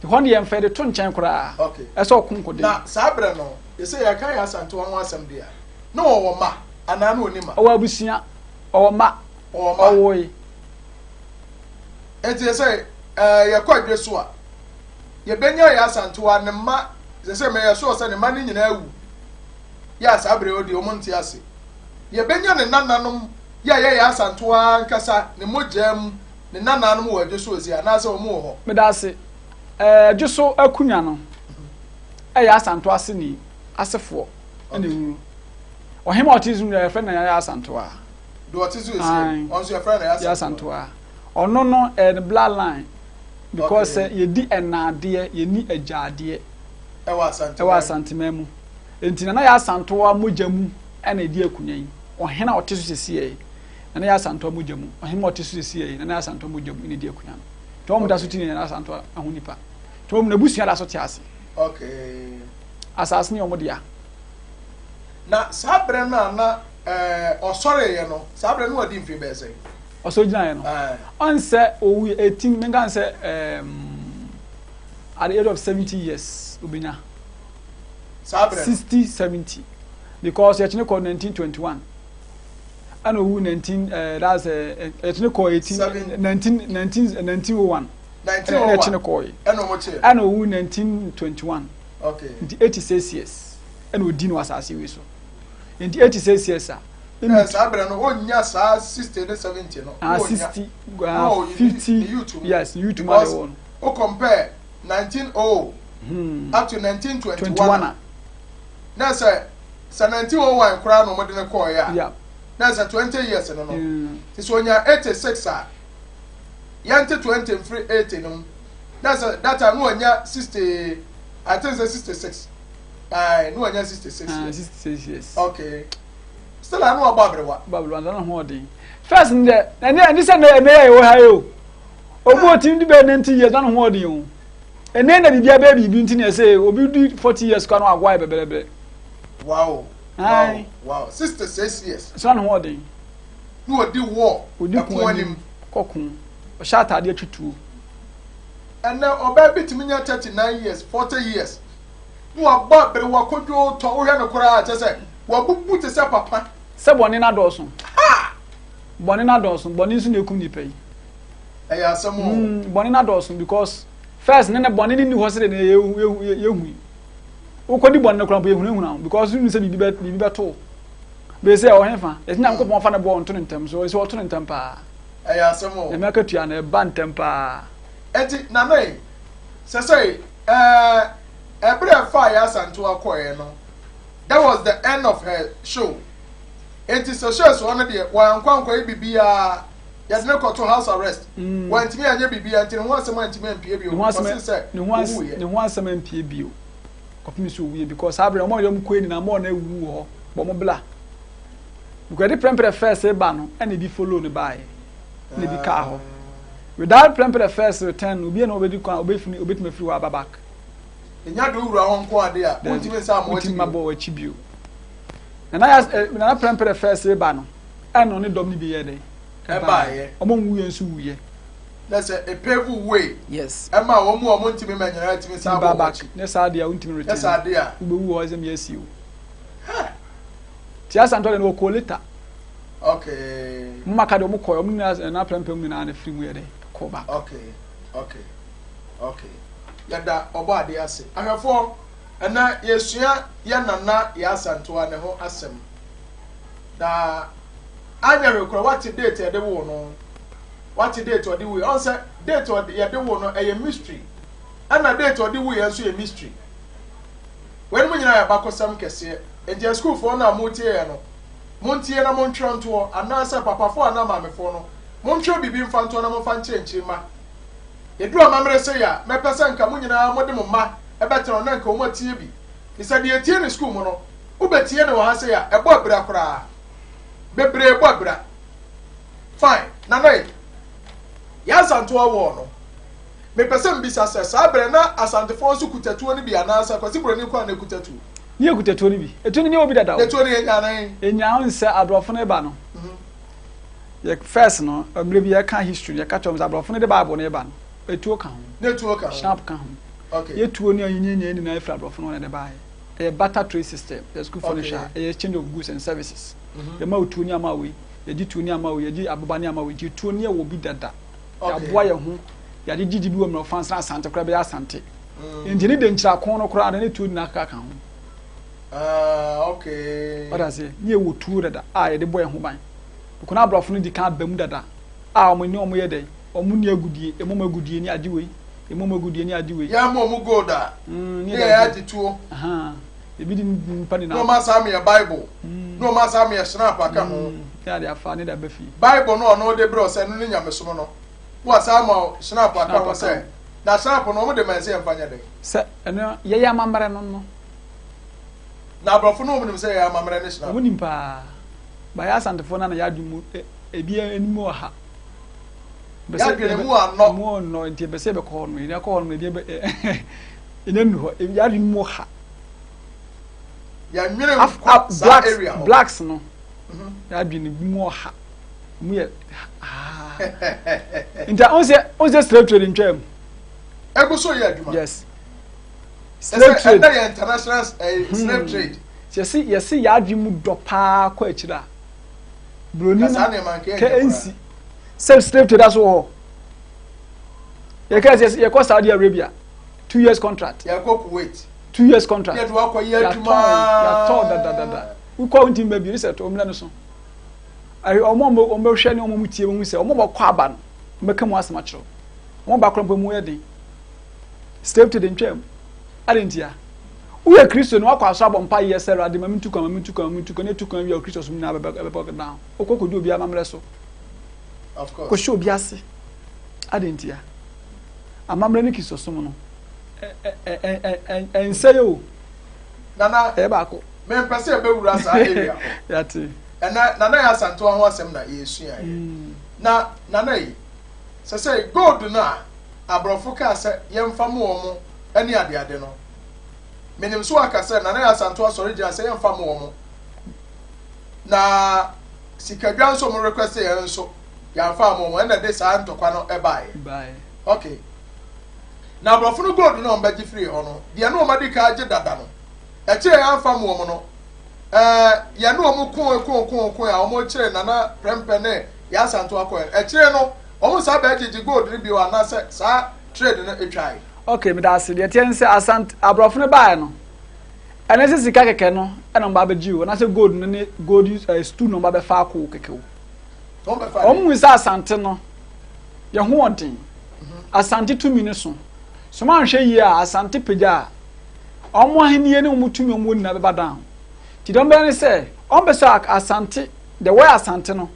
Hɔ no yɛmfa yɛde to nkyɛn koraa. Ɛsɛ ɔko nkoden. Na saa berɛ no, yɛsɛ yɛka yɛn Asantewa ho asɛm deɛ a, na ɔwɔ mma anaa na ɔnni mma? Ɔwɔ abusua, ɔwɔ mma, Ɔwɔ mma. ɔwoe. Enti yɛsɛ. Ɛɛ, yɛkɔ adwe so a, yɛbɛnya Yaa Asantewaa ne mma, sɛ sɛ mɛyɛ sure sɛ ne mma no nyinaa awu, yɛ a saa berɛ yi deɛ wɔn nte ase. Yɛbɛnya ne nananom yɛ a ɛyɛ Yaa Asantewaa ankasa ne mogyaa mu ne nananom wɔ adwe so ɔsi anaasɛ wɔn wɔ hɔ? Meda ase. Ɛɛ, adwe so akonnwa no yɛ Asantewa aseni, asefoɔ na ɛwuru. Ɔhema a ɔte so no yɛfrɛ no Yaa Asantewaa. Deɛ ɔte so esi no, ɔno nso yɛfrɛ no Yaa Asantewaa. Ɔno no ɛyɛ ne blood line because sɛ yɛdi ɛnaadeɛ yɛni agyaadeɛ ɛwɔ Asanteman mu. Nti Nana Yaa Asantewaa mogya mu ɛna ɛdi akonnwa yi. Ɔhene a ɔte so sisi yɛ Nana Yaa Asantewaa mogya mu. Ɔhene a ɔte so sisi yɛ Nana Yaa Asantewaa mogya mu ɛna ɛdi akonnwa no. Nti wɔn da so ti ne Nana Asantewaa ho nipa. Nti wɔn n'abusua da so te ase. Okay. Asase ne wɔn dea. Na saa berɛ no a na ɛɛ ɔsɔreeɛ no, saa berɛ no wadi mfe bɛyɛ sɛn? Ɔsɔre gyinaeɛ no, ɔn sɛ owu 18, menka sɛ um, at the age of 70 years obenya. Saa berɛ no? 60, 70. Because yɛkyene kɔ 1921. Ɛna owu 19, uh, that's uh, yɛkyene kɔ 18, 19, 19, 1901. 1901. Ɛna yɛkyene kɔɔ yi. Ɛna ɔmo kyee. Ɛna owu 1921. Okay. Nti 86 years ɛna odi no asase wei so. Nti 86 years a. Ɛ saa berɛ no ɔnnya saa 60 ne 70 no. Ah, 60, 50, yes, youth mu adewɔ no. O compare 19 oh up to 1921 a. Na sɛ sɛ 1901 koraa na wɔde no kɔɔeɛ a. Yeah. Na sɛ 20 years no no. Nti sɛ ɔnya 86 a, yɛnte 20 mfiri 80 no mu. Na sɛ that time no ɔnya 60, I think sɛ 66. Aye, no ɔnya 66 years. 66 years. Okay. Still ano ɔbɔ aberewa. Bɔ aberewa nsa ho ɔden. First n dɛ ɛnɛ ɛni sɛ ɛnɛ ɛnɛ yɛ wɔ ha yi o. Obi otimi di bɛyɛ 90 years na ne ho ɔden o. Ɛnɛ na biribi abɛyɛ biribi nti na ɛsɛ obi di 40 years kora no agoa yɛ bɛbɛrɛbɛrɛ. Wow. Wow. Wow. 66 years. So na ne ho ɔden. Na ɔdi war. Odi ko anim. Kɔko. Ɔhyɛ ataadeɛ tutuo. Ɛnɛ ɔbaa bi tumi nya 39 years, 40 years. Na wabɔ aberewa kodwoo tɔ wohwɛ no koraa kyɛ sɛ wabubu te sɛ papa. Sɛ bɔne no adɔɔso. Ha! Bɔne no adɔɔso. Bɔne nso na ekum nipa yi. Ɛyɛ asɛm o. Mm, bɔne no adɔɔso because first ne ne bɔne no nni hɔ sɛdeɛ na yɛhu yi. Wokɔdi bɔne no koraa mpo yɛhunahuna wo because wonu sɛ biribi bɛ biribi bɛto wo. Bɛyɛ sɛ ɔhe fa yɛsɛ Nyankopɔn fa ne bɔɔ nto no ntɛm so ɛsɛ ɔto no ntɛm paa. Ɛyɛ asɛm o. Nyame akatua no ɛba ntɛm paa. Enti Nana yi, sɛsɛi ɛɛ ɛberɛ a ɛfaa Yaa Asantewaa kɔeɛ no, that was the end of her show. Enti Seychelles hɔ no deɛ, wankɔ ankɔyɛ biribiara, yɛde no kɔto house arrest. Mm. Wantumi anyɛ biribiara nti ne ho asɛm antumi ampue bio Ne ho asɛm kɔsi sɛ ne ho as owuiɛ. ne ho asɛm ampue bio kɔpem sɛ owuiɛ because saa berɛ no wɔn a wɔn kɔɛ nyinaa wɔn a na awuwu wɔ hɔ bɔ wɔn bla because yɛde prɛmprɛ first ba no ɛna ebi follow no baeɛ ɛna ebi kaa hɔ without prɛmprɛ first return no obi na obedi kwan obefini obetumi afiri hɔ aba back. Enya de wura hɔ nko ade a wontumi nsa ama wakyi bio. Wontumi mabɔ wakyi bio. Nana ya eh, nana prɛmprɛ first ba no ɛna ɔne dɔm no bi yɛ dɛ ɛbaeɛ. Wɔn nwuiɛ nso wuiɛ. Na sɛ e pave way. Yes. Ɛma wɔn mu a wɔn ntumi ma nyinaa tumi san bɔ wɔn akyi. Ne saa deɛ a wontumi return. Ne saa deɛ a. Wobɛwu hɔ ɛsɛ mi asi o. Ti asantɔ deɛ no wɔkɔɔ later. Okay. Mo maka deɛ wɔn kɔɛ wɔn nyinaa ɛna prɛmpɛm nyinaa na firi mu yɛ dɛ kɔ back. Okay okay okay yɛda ɔbɔ adeɛ ase ahwɛfoɔ ɛnɛ yɛsua yɛ nana yɛ asantoa ne ho asɛm na anyɛ hwee koraa wate date yɛde woo no wate date ɔde wui ɔn sɛ date ɔde yɛde woo no ɛyɛ mystery ɛna date ɔde wui nso yɛ mystery wɔn mu nyinaa yɛ abakɔsɛm kɛseɛ nti asukuufoɔ no a motie yɛ no Montie na montwerɛ ntoɔ, anaasɛ papafoɔ anaa maamefoɔ no, montwerɛ biribi mfa ntoɔ na momfa nkyerɛ nkyirimma. Ɛduru amammerɛ sei a, mɛpɛ sɛ nka mo nyinaa mode mo mma bɛtena hɔ na nka wɔn atie bi. Firi sɛ deɛ yɛtie no sukuu mu no, wobɛtie no wɔ ha sei a, ɛbɔ abira koraa. Bebree bɔ abira. Fine. Nana ei, yɛn Asantewa wɔɔ no, mepɛ sɛ mebisa sɛ, saa berɛ na Asantefoɔ nso kuta tuo no bi anaasɛ Kwasi Buroni nko ara na ɛkuta tuo? Ne yɛ kuta tuo no bi. Etuo no nyɛ obi dada o. Etuo no yɛ nya anan. Enya ɔn sɛ aborɔfo no ba no. Yɛ first no mmerɛ bi yɛka history no yɛka kyerɛ wɔn sɛ aborɔfo no de bible no ba no etuo ka ho. Ne etuo ka ho. Schnapp ka ho. Okay. Yɛ tuo no a yɛnya nya nyinaa efiri aborɔfo no hɔ na ɛde baeɛ. Ɛyɛ barter trade system. Yɛ sukuufoɔ no hwɛ a ɛyɛ exchange of goods and services. Yɛma wo tuo ne ama wei, yɛgye tuo ne ama wei, yɛgye aboba ne ama wei nti tuo no yɛ wɔ bi dada. Yɛaboa yɛn ho. yɛade gyigyi bi wɔ mmerɛfa nsena Asante koraa bɛyɛ Asante. Mm. Nti ne denkyira no koraa ne tuo nyinaa kaka ka ho. Ah, okay. Ɔda ase, ne yɛwɔ tuo dada a yɛde bɔ yɛn ho ban. Because na aborɔfo no di kan aba mu dada a wɔn ne wɔn yɛ dɛn, wɔn ni agudie, emu wɔn agudie ne agye wei, emu wɔn agudie ne agye wei. Yɛn mo wɔn gold a, mm, ne yɛ agye tuo. Ebi di nipa nyinaa. Na wɔn asa ameyɛ Bible, mm. na wɔn asa ameyɛ snap aka ho. Mm, ne ade afa ne de aba fie. Bible no ɔno de brɛ ɔsɛ no ne nyamesom no, na wɔasa ama snap aka ho sɛ, na snap no wɔn de ma ɛsɛ yɛn fa nyɛ dɛn. Sɛ ɛno yɛyɛ amammerɛ no no. Na aborɔfo no wɔn nim sɛ yɛyɛ amammerɛ ne snap. Wɔn nim paa. Bayɛ Asantefoɔ no na yɛadwene mu ebi anim wɔ ha. Yɛadwene mu anɔ. Mu anɔ nti ɛbɛ sɛ yɛbɛkɔ hɔ no yɛn akɔ hɔ no ebi ɛbɛ ɛnyɛ nnu hɔ yɛadwene mu wɔ ha. Yɛnwene nkɔ saa area hɔ. Blacks no mhm. yɛadwene mu wɔ ha mu yɛ haa nti ɔn sɛ ɔn sɛ slave trade ntwa mu. Egu so yɛ adwuma. Yes. Slave trade. Ɛnna yɛ international eh, slave hmm. trade. Yɛsi yɛsi yɛadwene mu dɔ paa kɔ akyire a broni no kɛ nsi sɛ slave trader so wɔ hɔ yɛka sɛ yɛkɔ Saudi Arabia 2 years contract. Yɛkɔ Kuwait. 2 years contract. Yɛde wakɔ yɛ adwuma. Yɛatɔ dadadada wokɔ nti mba bi sɛ ɔmmerɛ no so ɔmo a ɔmo bɛhwɛ ne ɔmo tie mu sɛ ɔmo bɛkɔ aba no ɔmo bɛka mu asɛm akyerɛw ɔmo ba korɔ mpo mu yɛ den slave trade ntwam ade ntia. Woyɛ Kristoni, woakɔ asɔre abɔ mpae yɛ sɛ, Awurade, ma mintu kwan, ma mintu kwan, ma mintu kwan, na etu kwan wie a, Kristosom nyinaa bɛbɛ bɛbɔ down. Wokɔ kɔdi obi amammerɛ so. Kɔhyɛ obi ase. Adɛn ntia? Amammerɛ ne Kristosom no, ɛnsɛe o. Nana, ɛyɛ baako. Mempɛ sɛ yɛbɛwura saa area hɔ. Yɛate. Ɛnɛ, Nana yɛ Asantewa ho asɛm na yɛresua yɛ. Mm. Na, Nana yi, sɛ sɛ gold no a aborɔfo kaa sɛ yɛmfa mo wɔn ne adeade no, Menim so aka sɛ Nana Yaa Asantewaa sɔre gyina sɛ yɛmfa mo wɔn. Na sikadwa nso wɔn request yɛn nso yɛamfa ama wɔn ɛna de saa ntɔkwa no ɛbaeɛ. Okay. Na aborɔfo no gold no a wɔbɛgye firi hɔ no, deɛ ne wɔn adi kan agye dada no, ɛkyerɛ yɛamfa mo wɔn no, ɛɛ yɛne wɔn ko ko ko ko a wɔn kyerɛ Nana Prɛmpɛ ne Yaa Asantewaa kɔɛ. Ɛkyerɛ no, wɔn saa bɛgyegye gold no bio anaasɛ saa trade no etwae. Ok meda ase deɛ ɛteɛ ne sɛ asant aborɔfo no baeɛ no ɛne sɛ sika kɛkɛ no ɛna wɔn ba abɛgye o anaasɛ gold no ne gold ɛɛ eh, stool na wɔn ba bɛfa akɔ o kɛkɛ o wɔn mu sɛ asante no yɛ ho ɔden mhm. asante tumi no so so wɔn anhwɛ yie a asante pagya a wɔn ahennie ne wɔn tumi wɔn wɔ nyinaa bɛba down ti deɛ wɔn bɛyɛ ne sɛ wɔn bɛ sɛ asante the way asante no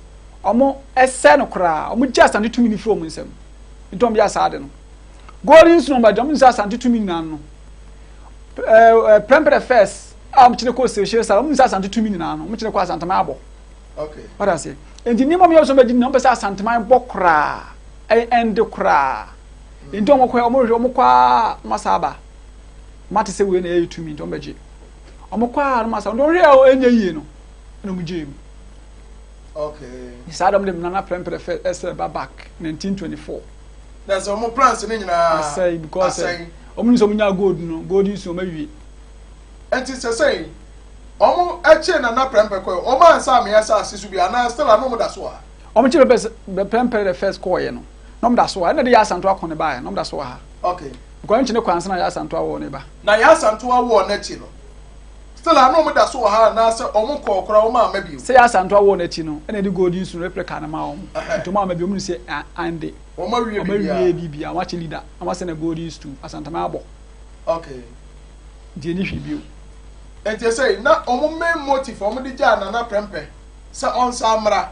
wɔn ɛsɛ no koraa wɔn gye asante tumi no firi wɔn nsam nti wɔn yɛ saa de no. Golden Snow ba dwom nso Asante tumi nyinaa no. Ɛɛ Prempeh first a wɔn kyerɛ kɔ Seychelles a wɔn nso Asante tumi nyinaa no wɔn kyerɛ kɔ Asanteman abɔ. Okay. Wɔde ase. Nti nneɛma mi yɛ sɛ wɔbɛgye nyinaa wɔn pɛ sɛ Asanteman bɔ koraa ɛyɛ ɛnde koraa. Nti wɔn kɔ wɔn hwɛ wɔn kɔ a wɔn asa aba. Wɔn ate sɛ wei na ɛyɛ tumi nti wɔn bɛgye. Wɔn kɔ a wɔn asa wɔn hwɛ a ɛnyɛ yie no ɛna wɔn gye mu. Okay. Saa dɔm de Nana Prempeh first ɛsɛ ba back 1924. Na sɛ wɔn plans no nyinaa asɛe because asɛe. Wɔn nim sɛ wɔn nya gold no gold nso wɔn awie. Nti sɛ sɛ wɔn ɛkyee Nana Prɛmpɛ kɔɛ wɔn ansa amea asase so bi anaa still ano wɔn da so wɔ ha. Wɔn kye Prɛmpɛ Prɛmpɛ the first kɔɔyɛ no na wɔn da so wɔ ha ɛna de Yaa Asantewaa kɔ ne baeɛ na wɔn da so wɔ ha. Okay. Because nkyene kɔ ansa na Yaa Asantewaa wɔ ne ba. Na Yaa Asantewaa wɔ n'akyi no still ano wɔn da so wɔ ha anaasɛ wɔn kɔɔ koraa wɔn amma bio. Sɛ Yaa Asantewaa wɔ n'akyi no ɛna de gold nso replica no maa wɔn nti wɔn amma bio wɔn nim sɛ ande. Wɔn awie Wɔn awie biribiara. Wɔn akyɛ leader. Na wɔasɛ na golden stool. Asanteman abɔ. Okay. Nti ɛni hwee bio. Nti ɛsɛ na wɔn main motive wɔn de gyaa Nana Prɛmpɛ sɛ ɔnsan mmra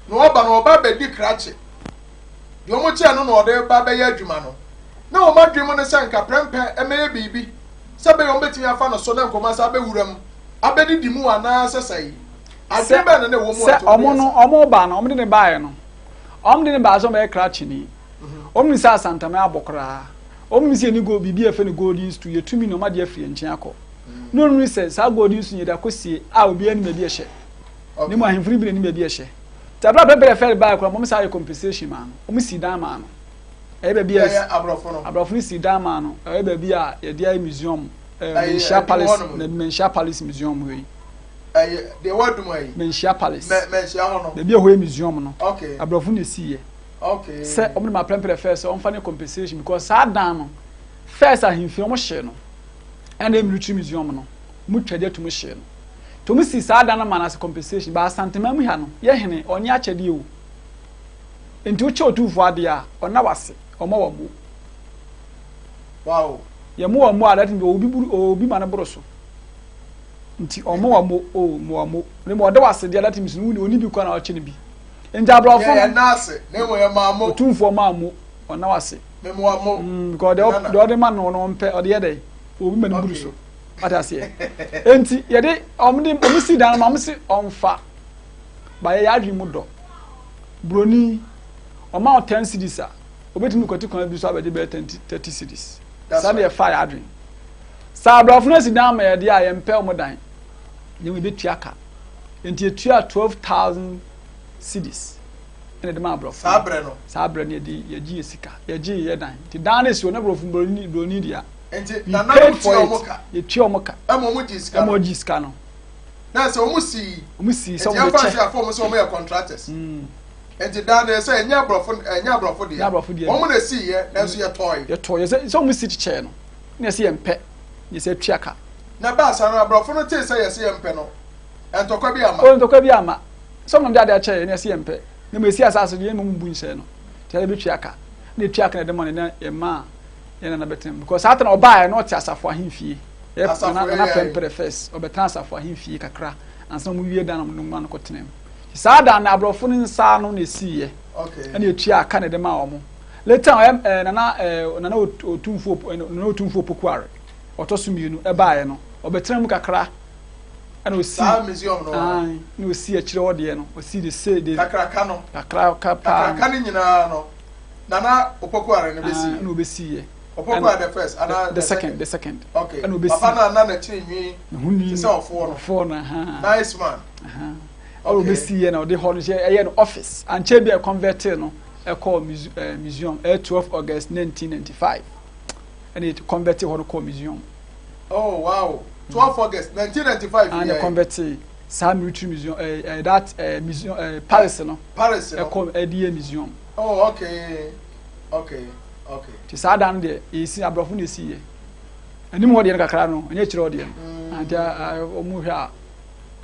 na ɔba na ɔba abɛdi krakye. Deɛ wɔn kyɛɛ no na ɔde ba bɛyɛ adwuma no. Na wɔn adwene mu ne sɛ nka Prɛmpɛ mmɛyɛ biribi sɛ bɛyɛ wɔn bɛtumi afa no so na nkɔmɔ asa abɛwura mu abɛdidi mu anaasɛ sɛe. Adwene bɛn na na ɛwɔ mu a Sɛ nti wɔn de wɔn yɛ no saa? wɔn ba no wɔn de ne baeɛ no. Wɔn de no baa sɛ ɔmmɛyɛ krakyeni. Wɔn nim sɛ Asanteman abɔ koraa. Wɔn nim sɛ yɛni gold, biribi a yɛfrɛ no golden stool, yɛ tumi na wɔn adeɛ afiri yɛn nkyɛn akɔ. Na wɔn nim sɛ saa golden stool no yɛde akɔsie a obiara nim baabi a ɛhyɛ. Na mmom ahemfo no bi na nim baabi a ɛhyɛ. Nti abere a Pɛpɛrɛ Fɛre baeɛ koraa, wɔn saa yɛ compensation maa no. Wɔn sii dan maa no. Ɛyɛ baabi a Yɛyɛ aborɔfo no. Aborɔfo no sii dan maa no. Ɛyɛ baabi a yɛde ayɛ museum, ɛɛ Ɛyɛ Manhyia ɛdum Palace, hɔnom yi. Manhyia Palace Museum hɔ yi. Ɛyɛ deɛ ɛwɔ adum ha yi. Manhyia Palace. Mɛ Manhyia hɔ no. Baabi a ɛhɔ yɛ museum no. Okay. Aborɔfo na esiiɛ. Okay. Sɛ wɔn de ma Prempeh the first sɛ ɔnfa ne compensation because saa dan no first ahemfie wɔn hyee no ɛna ɛyɛ military museum no wɔn twa de atum hyee no nti wɔn si saa dan no ma no as compensation ba Asanteman mu ha no yɛ hene ɔnye akyɛdeɛ o nti wokyɛ otumfoɔ adeɛ a ɔna wase ɔma wɔn mo. Wow. Yɛ mo wɔn mo a that means obi buru obi ma no boro so nti ɔmo wɔn mo o mo wɔn mo ne mo ɔda wase deɛ that means no oni bi kɔ na ɔkyɛ no bi. Nti aborɔfo no. Yɛ na ase na emu yɛ maa mo. Otumfoɔ maa mo ɔna wase. Memo mo. Because deɛ deɛ ɔde ma no no ɔmpɛ ɔde yɛ dɛ obi ma no buru so ate aseɛ. Nti yɛde ɔmo de ɔmo si dan no ma ɔmo si ɔmfa ba yɛ yɛ adwene mu dɔ broni ɔma wo 10 cedis a obetumi kwati kwan bi so abɛgye bɛyɛ 10 30 cedis. Saa de yɛfa yɛ adwene. Saa aborɔfo no asi dan ma yɛde a yɛmpɛ ɔmo dan na emu yɛbɛtua ka. Nti yɛtua 12,000 cedis ɛna ɛde ma aborɔfo. Saa berɛ no. Saa berɛ no yɛde yɛgye yɛ sika yɛgye yɛ dan nti dan no esi hɔ na aborɔfo broni broni dea. Nti nananom tua wɔn ka. Yɛtua wɔn ka. Ɛma wɔn gye sika no. Ɛma wɔn gye sika no. Na sɛ wɔn sii. Wɔn sii sɛ wɔn de kyɛ. Nti yɛn fa afɔ wɔn sɛ wɔn yɛ contractors. Nti dan no sɛ ɛnyɛ aborɔfo ɛnyɛ aborɔfo dea. Ɛnyɛ aborɔfo dea. Wɔn na esi yɛ nanso yɛtɔe. Yɛtɔe yɛ sɛ sɛ wɔn si kyekyɛɛ no na yɛsɛ yɛn pɛ yɛsɛ tua ka. Na baasa no aborɔfo no tee sɛ yɛsɛ yɛn pɛ no ntɔkwa bi ama. O ntɔkwa bi ama. Sɛ ɔmo de ade akyɛ yɛn na yɛsɛ yɛn pɛ na mmom esi asaase do yɛn mmom mbu nhyɛ no nti yɛde bɛtua ka na etua ka na yɛde ma no na yɛma yɛn nana bɛtena mu because saa ta na ɔbaeɛ na ɔte asafo ahemfie yɛ nana nana prɛmpɛrɛ first ɔbɛtena asafo ahemfie kakra ansa na ɔmo wie dan na ɔmo de no kɔtena mu saa dan na aborɔfo no nsa ano na esiiɛ ɛna etua ka na yɛde ma wɔn later ɔyɛ ɛɛ nana ɛɛ nana otumfuo nana otumfuo pokuare ɔtɔ so mmienu ɛbaeɛ no ɔbɛtena mu kakra ɛna osi saa museum no ayi na osi akyire hɔ deɛ no osi de se de kakraka no kakraka paa kakraka no nyinaa no nana opoku are no besi ɛna obesi yɛ opoku are the first ana the second the second okay ɛna obesi papa na na n'akyiri nwi ne ho nwi te sɛ ɔfoɔ no ɔfoɔ no ha nice man ɛna obesi yɛ na ɔde hɔ no hyɛ ɛyɛ no office ankyɛ bi a convert no ɛkɔɔ museum ɛyɛ 12 August 1995 ɛna convert hɔ no kɔɔ museum. Oh wow, 12 August 1995. And the convert saa military museum eh, eh, that eh, museum eh, palace no. Palace no. Ɛkɔ ɛdi yɛ museum. Oh okay, okay, okay. Ti saa dan deɛ esi aborɔfo na esi yɛ. Anim hɔ deɛ no kakra no, ɛnyɛ akyerɛ hɔ deɛ no. Nti wɔn hwɛ a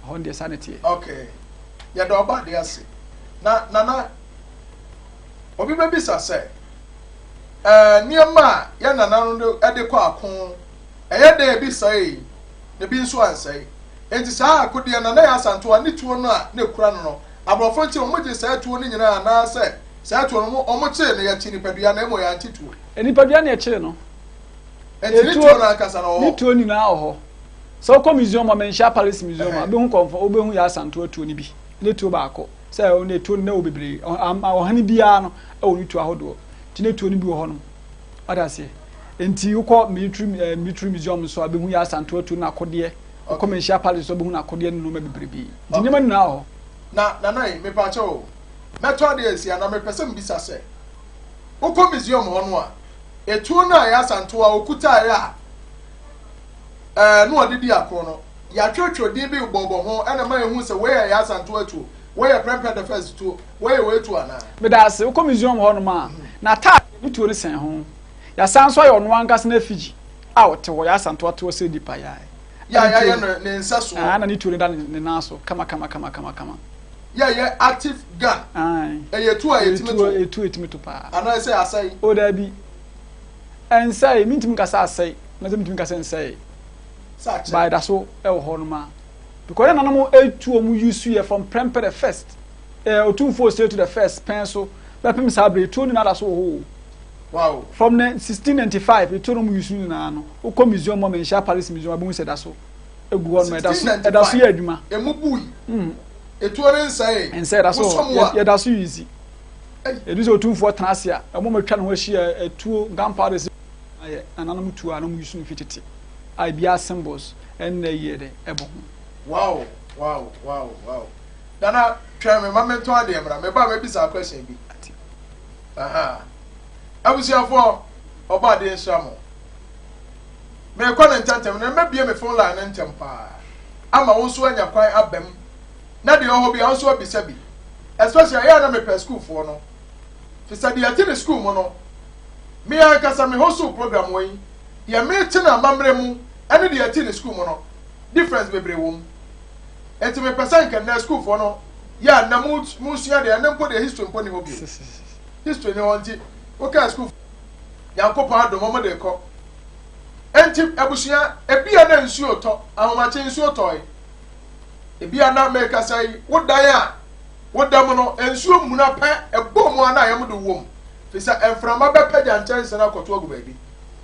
ɛhɔ deɛ saa na ɛteɛ. Okay, yɛda ɔba adeɛ ase. Na nana, obi bɛbisa sɛ, ɛɛ nneɛma a yɛn nananom de kɔ ako Ɛyɛ dɛn a ebi sɛee, na ebi nso ansɛe. Enti saa akodeɛ no, na ɛyɛ Asantewa ne tuo no a na ɛkura no no. Aborɔfo no kyee wɔn gyee saa tuo no nyinaa anaasɛ saa tuo no, wɔkyee no, yɛkyee nipadua na mmom yɛankye tuo. Nipadua na yɛkyee no. Enti ne tuo no ankasa no wɔ hɔ? Ne tuo nyinaa wɔ hɔ. Sɛ wokɔ museum a, Manhyia Palace Museum a, wobɛhu kɔmfɔ, wobɛhu yɛn Asantewa tuo no bi. Ne tuo baako. Sɛ ne tuo no na ɛwɔ bebree. Ɔhene biara no wɔ ne tuo ahodoɔ. Nti ne tuo no bi wɔ hɔnom. Wate aseɛ? Nti wokɔ military eh, military museum nso a bɛhu yɛ Asantewa tuo no akodeɛ. Wokɔ Manhyia Palace nso bɛhu n'akodeɛ ne nneɛma bebrebe. Nti nneɛma nyinaa wɔ hɔ. Na Nana yi, mepaakyɛw o, mɛtɔ adeɛ asi anaa mepɛ sɛ mebisa sɛ, wokɔ museum hɔ no a, etuo no a ɛyɛ Asantewa okutaeɛ a ɛɛ na ɔde di ako no, yɛatwerɛtwerɛ din bi bɔbɔ ho ɛna ɛma yɛhu sɛ wei yɛ Asantewa tuo, wei yɛ Prempeh the First tuo, wei yɛ wei tuo anaa? Meda ase. Wokɔ museum hɔ nom a, n'ataade ne tuo no sɛn ho. Yɛasan nso ayɛ ɔno ankasa n'afigyi a ɔte hɔ, yɛ Asantewa te hɔ sɛ nipa yɛ a. Yɛ a yɛayɛ no ne nsɛsoɔ. Ae, na ne tuo no da ne nan so kama kama kama kama kama. Yɛ a ɛyɛ active gun. Ae. Ɛyɛ tuo a yɛtumi to. Ɛyɛ tuo a yɛtumi to paa. Anaa sɛ asɛe? O daabi. Ɛnsɛe, mentumi nka sɛ asɛe, na sɛ mentumi nka sɛ nsɛe. Sɛ akyɛ. But ɛda so wɔ hɔ nom a. Because na nananom etu wɔn use yɛ from Prempeh the first, eh, Otumfoɔ Osei to the first pɛn so bɛpem saa bere, tuo no nyinaa da so wɔ hɔ o. Wow. From 1695, etuo no wɔn use no nyinaa no, wokɔ museum hɔ, Manhyia Palace Museum, wobɛhu sɛ ɛda so egu hɔ nom, ɛda so, ɛda so yɛ adwuma. Emu bui. Etuo no nsɛee. Nsɛe, ɛda so wɔ Wosɔ hɔ, mu a. yɛda so use. Edu sɛ Otumfoɔ tena ase a, wɔn a atwa ne ho ahyia, atuo, gunpowder, ayɛ nananom tuo a na wɔn use no fi tete a ebiara symbols ɛnna yie dɛ ɛbɔ ho. Wow wow wow wow Nana twɛn me ma mentɔn adeɛ mmra meba a mɛbisa question bi. Aha. Abusuafoɔ ɔbɔ adeɛ nhyira mo. Merekɔ no ntɛntɛm na mɛbie me phone line no ntɛm paa ama wo nso anya kwan aba mu na deɛ ɔhɔ bi a wo nso abisa bi especially ɛyɛ a na mepɛ sukuufoɔ no. Fisɛ deɛ ɛte ne sukuu mu no, me ankasa me host program wɔ yi, deɛ mete no amammerɛ mu ɛne deɛ ɛte ne sukuu mu no, difference bebree wɔ mu. Enti mepɛ sɛ nka nnɛ sukuufoɔ no yɛ a nnɛ mo mosua deɛ ɛnɛ mpo deɛ history mpo ni hɔ bio. History ni hɔ nti wokaa sukuu Nyankopɔn adom wɔn de kɔ. Enti abusua ebia na nsuo tɔ ahomakye nsuo tɔe. Ebia na mekasa yi wo dan a woda mu no nsuo mmuna pɛ ɛbɔ mu a na ayam de wom fi sɛ mframa bɛpagya nkyɛnse no akɔto agu baabi.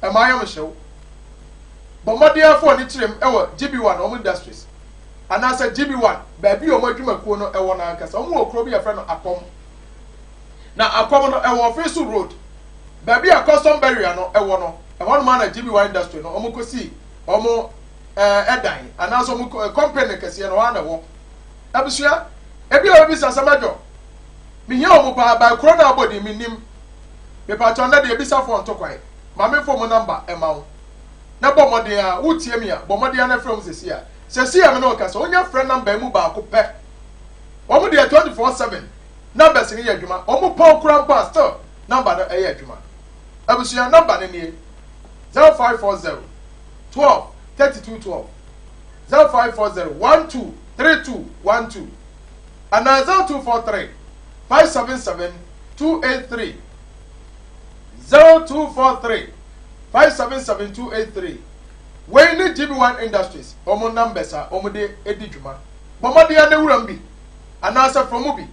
Ɛma ayam hyew. Bɔ mmɔden ara fa w'ani kyerɛ mu wɔ GB1 wɔn industries anaasɛ GB1 baabi a wɔn adwumakuo no wɔ no ankasa. Wɔn wɔ kuro bi a yɛfrɛ no Akɔm. Na Akɔm no ɛwɔ Ɔfeso Road. Baabi a custom barrier no wɔ no, ɛhɔnom ara na GB1 industry no wɔn kɔsii wɔn ɛdan anaasɛ wɔn company kɛseɛ no hɔ ara na ɛwɔ. Abusua, ebi a wɔbisa sɛ mɛdwɔ, mehia wɔn paa, by kuro no a abɔ din mennim. Mepakyɛw nnɛ deɛ ebisafoɔ nto kwan. Ma me mfa ɔmo number mma wo na bɔ mmɔden ara, wo tie me a, bɔ mmɔden ara na frɛ ɔmo sɛsi a. Sɛsi a me ne wo kasa, wonya frɛ number yi mu baako pɛ. Ɔmo deɛ 24/7 numbers no yɛ adwuma, ɔmo pɔn koraa mpo a still number no ɛyɛ adwuma. Abusua, number no nie, 0540 12 32 12, 0540 12 32 12, anaa 0243 577 283. 0243 577 283 Wei ne GB1 Industries wɔn numbers a wɔde di dwuma. Bɔ mmɔden ara na wuram bi anaasɛ frɛ wɔn bi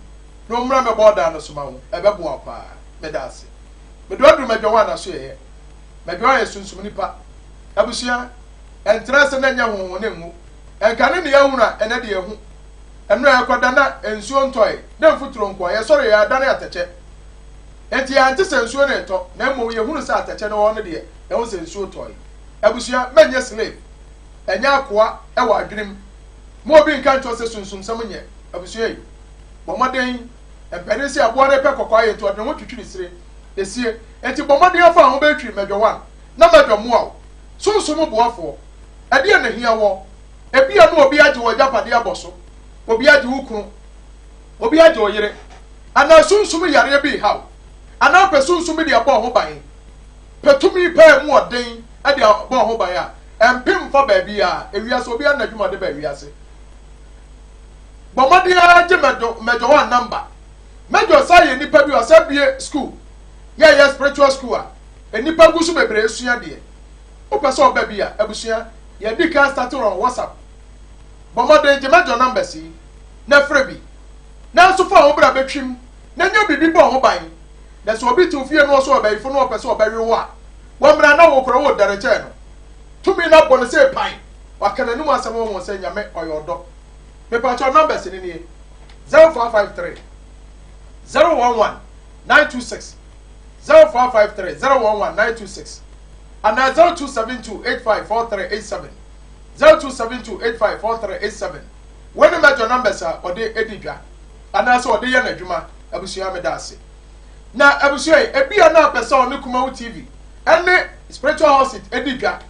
na wɔmmra mmɛbɔ ɔdan no so ma wo. Ɛbɛboa wo paa. Meda ase. Mede wo aduru Madwawa anaso yɛyɛ. Madwawa yɛ sunsum nipa. Abusua, ɛntena ase na ɛnyɛ honhon na ɛnwu. Ɛnka ne nea ahunu a ɛnɛ deɛ ɛhu. Ɛno ɛkɔda na nsuo ntɔe na mfuturo nkoa. Yɛsɔre yɛ adane atɛkyɛ. Enti yɛante sɛ nsuo no retɔ, na mmom yɛhunu sɛ atɛkyɛ no wɔ hɔ no deɛ, yɛhu sɛ nsuo tɔe. Abusua, mɛnyɛ slave, ɛnyɛ akoa wɔ adwenem. Mo obi nka nkyerɛ wo sɛ sunsumsɛm nyɛ. Abusua yi, bɔ mmɔden, mpanin se aboa no repɛ kɔkɔɔ ayɛ nti ɔde ne ho twitwiri sire, esie. Enti bɔ mmɔden afa ho bɛtwiri mɛdwɔ one, na mɛdwɔ mmoa wo. Sunsum boafoɔ, ɛdeɛn na ɛhia woɔ? Ebia na obi agye w'agyapadeɛ abɔ so, obi agye wo kunu, obi agye wo yere, anaa sunsum yareɛ bi reha wo, anaa wopɛ sunsum bi de abɔ wo ho ban, pɛ tumi paa a emu wɔ den de abɔ wo ho ban a, ɛmpem mfa baabiara. Ewiase, obiara ne n'adwuma ɔde ba wiase. Bɔ mmɔden ara gye Mɛdwo, Mɛdwo one number. Mɛdwo san yɛ nipa bi a ɔsan bue school, yɛyɛ spiritual school a nnipa gu so bebree sua deɛ. Wopɛ sɛ ɔba bi a, abusua, yɛadi kan start on WhatsApp. Bɔ mmɔden gye Mɛdwo numbers yi na frɛ bi. Nanso fa wo bra betwim na nya biribi bɔ ho ban. Na sɛ obi te wo fie na ɔsɔ ɔbayifo na ɔpɛ sɛ ɔbɛwe wo a, wammra na wo koraa woredɛre kyɛn no. Tumi no abɔ no sɛ pan. Waka n'anom asɛm ama wɔn sɛ Nyame ɔyɛ ɔdɔ. Mepakyɛw numbers no nie, 0553 011 926, 0553 011 926 anaa 0272 854387, 0272 854387. Wei ne major numbers a ɔde di dwa anaasɛ ɔde yɛ n'adwuma. Abusua meda ase. Na abusua yi, ebia na apɛ sɛ ɔne Kumawu TV ɛne Spiritual House It di dwa.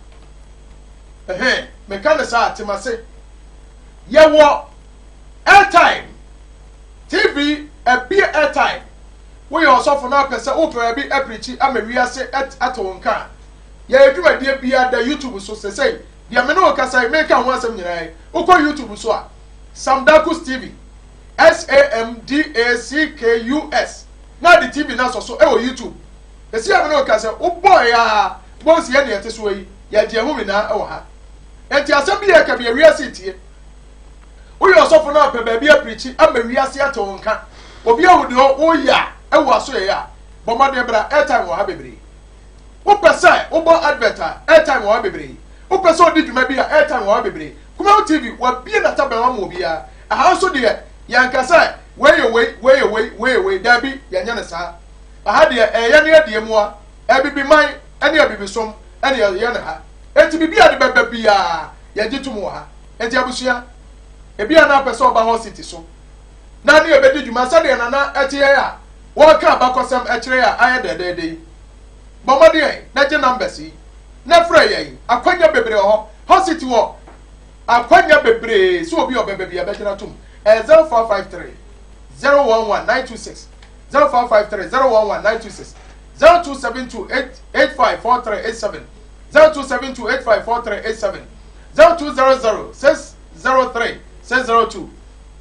Ɛhɛn, meka no saa te mase. Yɛwɔ airtime, TV abie airtime. Woyɛ ɔsɔfo na apɛ sɛ wopɛ baabi apirikyi ama wiase ate wo nka a, yɛyɛ dwumadie biara da YouTube so sesei. Deɛ me ne wo kasa yi, meka ho asɛm nyinaa yi, wokɔ YouTube so a, Sam Dakus TV, S-A-M-D-A-C-K-U-S, na ade TV no asɔ so wɔ YouTube. Ɛsi a me ne wo kasa, wobɔɔ a, wobɛhu sɛ yɛne yɛte soɔ yi, yɛgye ɛho nyinaa wɔ ha. Enti asɛm bi yɛka bi a wiase tie. Woyɛ ɔsɔfo no apɛ baabi apirikyi ama wiase ate wo nka. Obi ahu deɛ woyɛ a, ɛwɔ aso yɛyɛ a, bɔ mmɔden bra, airtime wɔ ha bebree. Wopɛ sɛ wobɔ advert a, airtime wɔ ha bebree. Wopɛ sɛ odi dwuma bi a, airtime wɔ ha bebree. Kumawu TV, wɔabue n'ataban ama obiara. Ɛha nso deɛ, yɛnka sɛ wei yɛ wei, wei yɛ wei, wei yɛ wei. Daabi, yɛnyɛ no saa. Ɛha deɛ, ɛyɛ yɛn adeɛ mua. Abibiman ne Abibisom na yɛyɛ no ha. Enti biribi a ɛde bɛba biara, yɛgye tom wɔ ha. Enti abusua, ebia na wopɛ sɛ ɔba Hot City so na ne yɛbɛdi dwuma sɛdeɛ Nana te yɛn a wɔreka abakɔsɛm kyerɛ yɛn a ayɛ dɛdɛɛdɛ yi. Bɔ mmɔden na gye numbers yi na frɛ yɛn. Akwanya bebree wɔ hɔ. Hot City wɔ akwanya bebree sɛ obi a ɔbɛba bi a bɛgyina tom. Ɛyɛ 0453 011 926. 0553 011 926, 0272 85 4387, 0272 85 4387, 0200 603 602,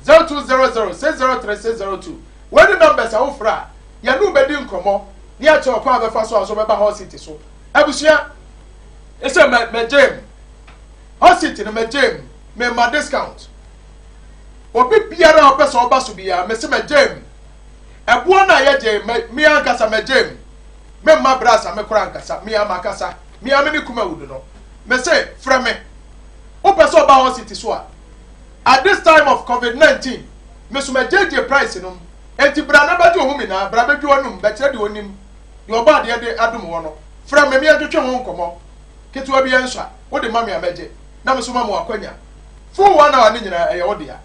0200 603 602. Wei ne numbers a wofrɛ a, yɛne wo bɛdi nkɔmmɔ ne akyerɛ ɔkwan a bɛfa so a nso bɛba Hall City so. Abusua, ɛsɛ mɛ mɛgye mu. Hall City no mɛgye mu, mema discount. Obi biara a ɔpɛ sɛ ɔba so biara, mese mɛgye mu. Ɛboɔ no a yɛgye, mɛ me ankasa mɛgye mu. Memma brasa me koraa ankasa, me ara makasa, me ara me ne Kumawudu no. Mese frɛ me. Wopɛ sɛ ɔba Hall City so a, at this time of COVID-19, me so mɛgyegye price no mu. Enti bra na bɛgye wo ho nyinaa, bra bɛdwi w'anom, bɛkyerɛ deɛ ɔnim, deɛ ɔbɔ adeɛ de adom wɔ no. Frɛ me, me yɛntwetwe ho nkɔmmɔ. Ketewa bi ɛnsɔ a, wode ma me a mɛgye, na me so ma mo akwanya. Full one hour ne nyinaa ɛyɛ wo dea.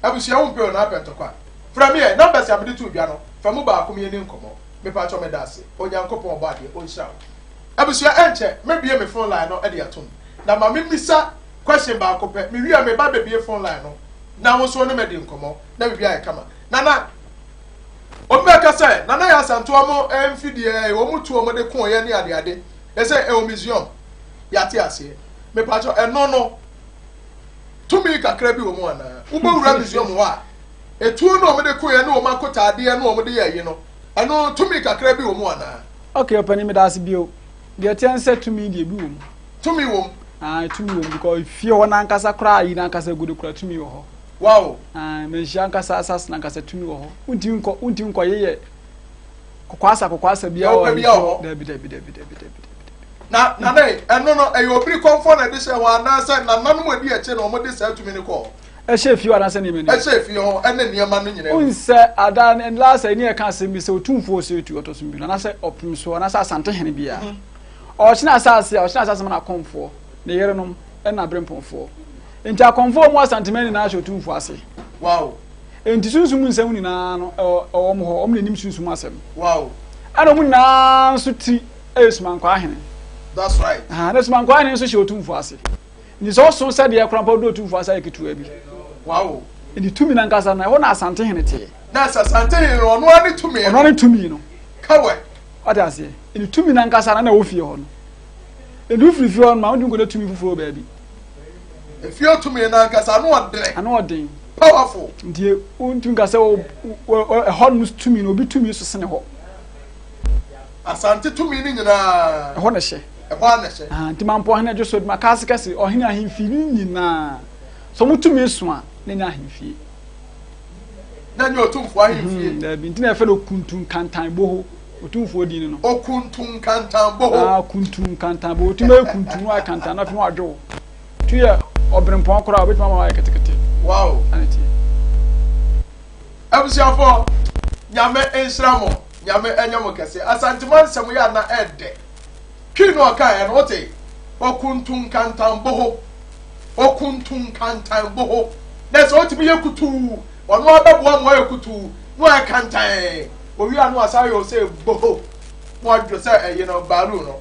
Abusua wo mpɛ o na apɛ ntɔkwa. Frɛ me ɛ, numbers a mede too dwa no, fa mu baako me yɛni nkɔmmɔ. Mepakyɛw meda ase. Onyankopɔn ɔbɔ adeɛ ɔnhyira wo. Abusua ɛnkyɛ mɛbue me phone line no de atom. Na ma me mmisa question baako pɛ, me wie a meba abɛbue phone line no na wo nso wo ne me adi nkɔmmɔ na biribi ayɛ kama. Nana, obi bɛka sɛ Nana yɛ Asantewa mo mfidie ɛ, wɔn tuo wɔn de koeɛ ne adeade, ɛsɛ ɛwɔ museum, yɛate aseɛ. Mepakyɛw ɛno no tumi kakra bi wɔ mu anaa? Wobɛwura museum hɔ a, etuo no wɔn de koeɛ ne wɔn akotaadeɛ ne wɔn de yɛ ayi no, ɛno tumi kakra bi wɔ mu anaa? Okay, ɔpanin meda ase bio. Deɛ ɛteɛ ne sɛ tumi deɛ bi wɔ mu. Tumi wɔ mu. Ah, tumi wɔ mu because fie hɔ n'ankasa koraa ayi n'ankasa gu do koraa tumi wɔ hɔ. Wow. Ah, manhyia ankasa asase n'ankasa tumi wɔ hɔ. Wontumi nkɔ wontumi nkɔ yeyɛ kɔkɔasa kɔkɔasa biara wɔ ahemfie hɔ. Dabi dabi dabi dabi dabi. Na nana yi, ɛno no ɛyɛ obiri kɔnfɔ na ɛde hyɛ hɔ anaasɛ nananom a ɛdi akyire na wɔde saa tumi no kɔɔ hɔ? Ɛhyɛ fie hɔ anaasɛ nneɛma no mu? Ɛhyɛ fie hɔ ɛne nneɛma no nyinaa mu. Wohu sɛ ada no last ɛne ɛka asɛm bi sɛ otumfoɔ Osei Tutu ɔtɔ so mmienu anaasɛ ɔpem so anaasɛ Asantehene biara ɔkyena asase a ɔkyena asase ma no akɔmfoɔ ne yerenom ɛna aberempɔnfoɔ nti akɔmfoɔ mu Asanteman nyinaa hyɛ otumfoɔ ase. Wow. Nti sunsum nsɛm nyinaa no ɛwɔ wɔn hɔ, wɔn na ɛnim sunsum asɛm. Wow. Ɛna wɔn nyinaa nso ti ɛyɛ Sumankwaa hene. That's right. Aha, na Sumankwaa hene nso hyɛ otumfoɔ ase. Nti sɛ ɔso sɛ deɛ koraa mpo ɔdɔ otumfoɔ ase ayɛ ketewa bi. Wow. Nti tumi no ankasa no, ɛhɔ na Asante hene teɛ. Na sɛ Asante hene no, ɔno ara ne tumi no. Ɔno ara ne tumi no. Kawɛ. Wate aseɛ? Nti tumi no ankasa no na ɛwɔ fie hɔ no. Nti wofiri fie hɔ no ma wontumi nkɔnya tumi foforɔ wɔ baabi. Efie tumi no ankasa ano ɔdene. Ano ɔden. Powerful. Nti wontumi nka sɛ ɛhɔ nom tumi no, obi tumi so sene hɔ. Asante tumi no nyinaa. Ɛhɔ na ɛhyɛ. Ɛhɔ ara na ɛhyɛ. Ah, nti Mampɔ ɔhene adwo so adwuma kaase kɛse, ɔhene ahemfie no nyinaa. Sɛ wɔn tumi so a, na ɛnyɛ ahemfie. Na ɛnyɛ otumfoɔ ahemfie. Mm, daabi, nti na yɛfrɛ no Okuntu Nkantan Boho, otumfoɔ din no. Okuntu Nkantan Boho. Ah, Okuntu Nkantan Boho, otumi ayɛ kuntu no ayɛ kantan na afei no adwo. Tu yɛ ɔbrempɔn koraa, obetumi ama wayɛ ketekete. Wow. Ɛna tie. Abusuafoɔ, Nyame nhyira mo, Nyame ɛnyɛ mo kɛse. Asantema nsɛm yɛ ana ɛdɛ. Twi no ɔkaeɛ no wote? Okuntunkantanboho. Okuntunkantanboho. Na sɛ wotumi yɛ kutuu, ɔno ara bɛboa ma wayɛ kutuu, na wayɛ kantan. Owie a na wasan ayɛ ɔsɛ boho, na wadwo sɛ ɛyi no, baaluu no.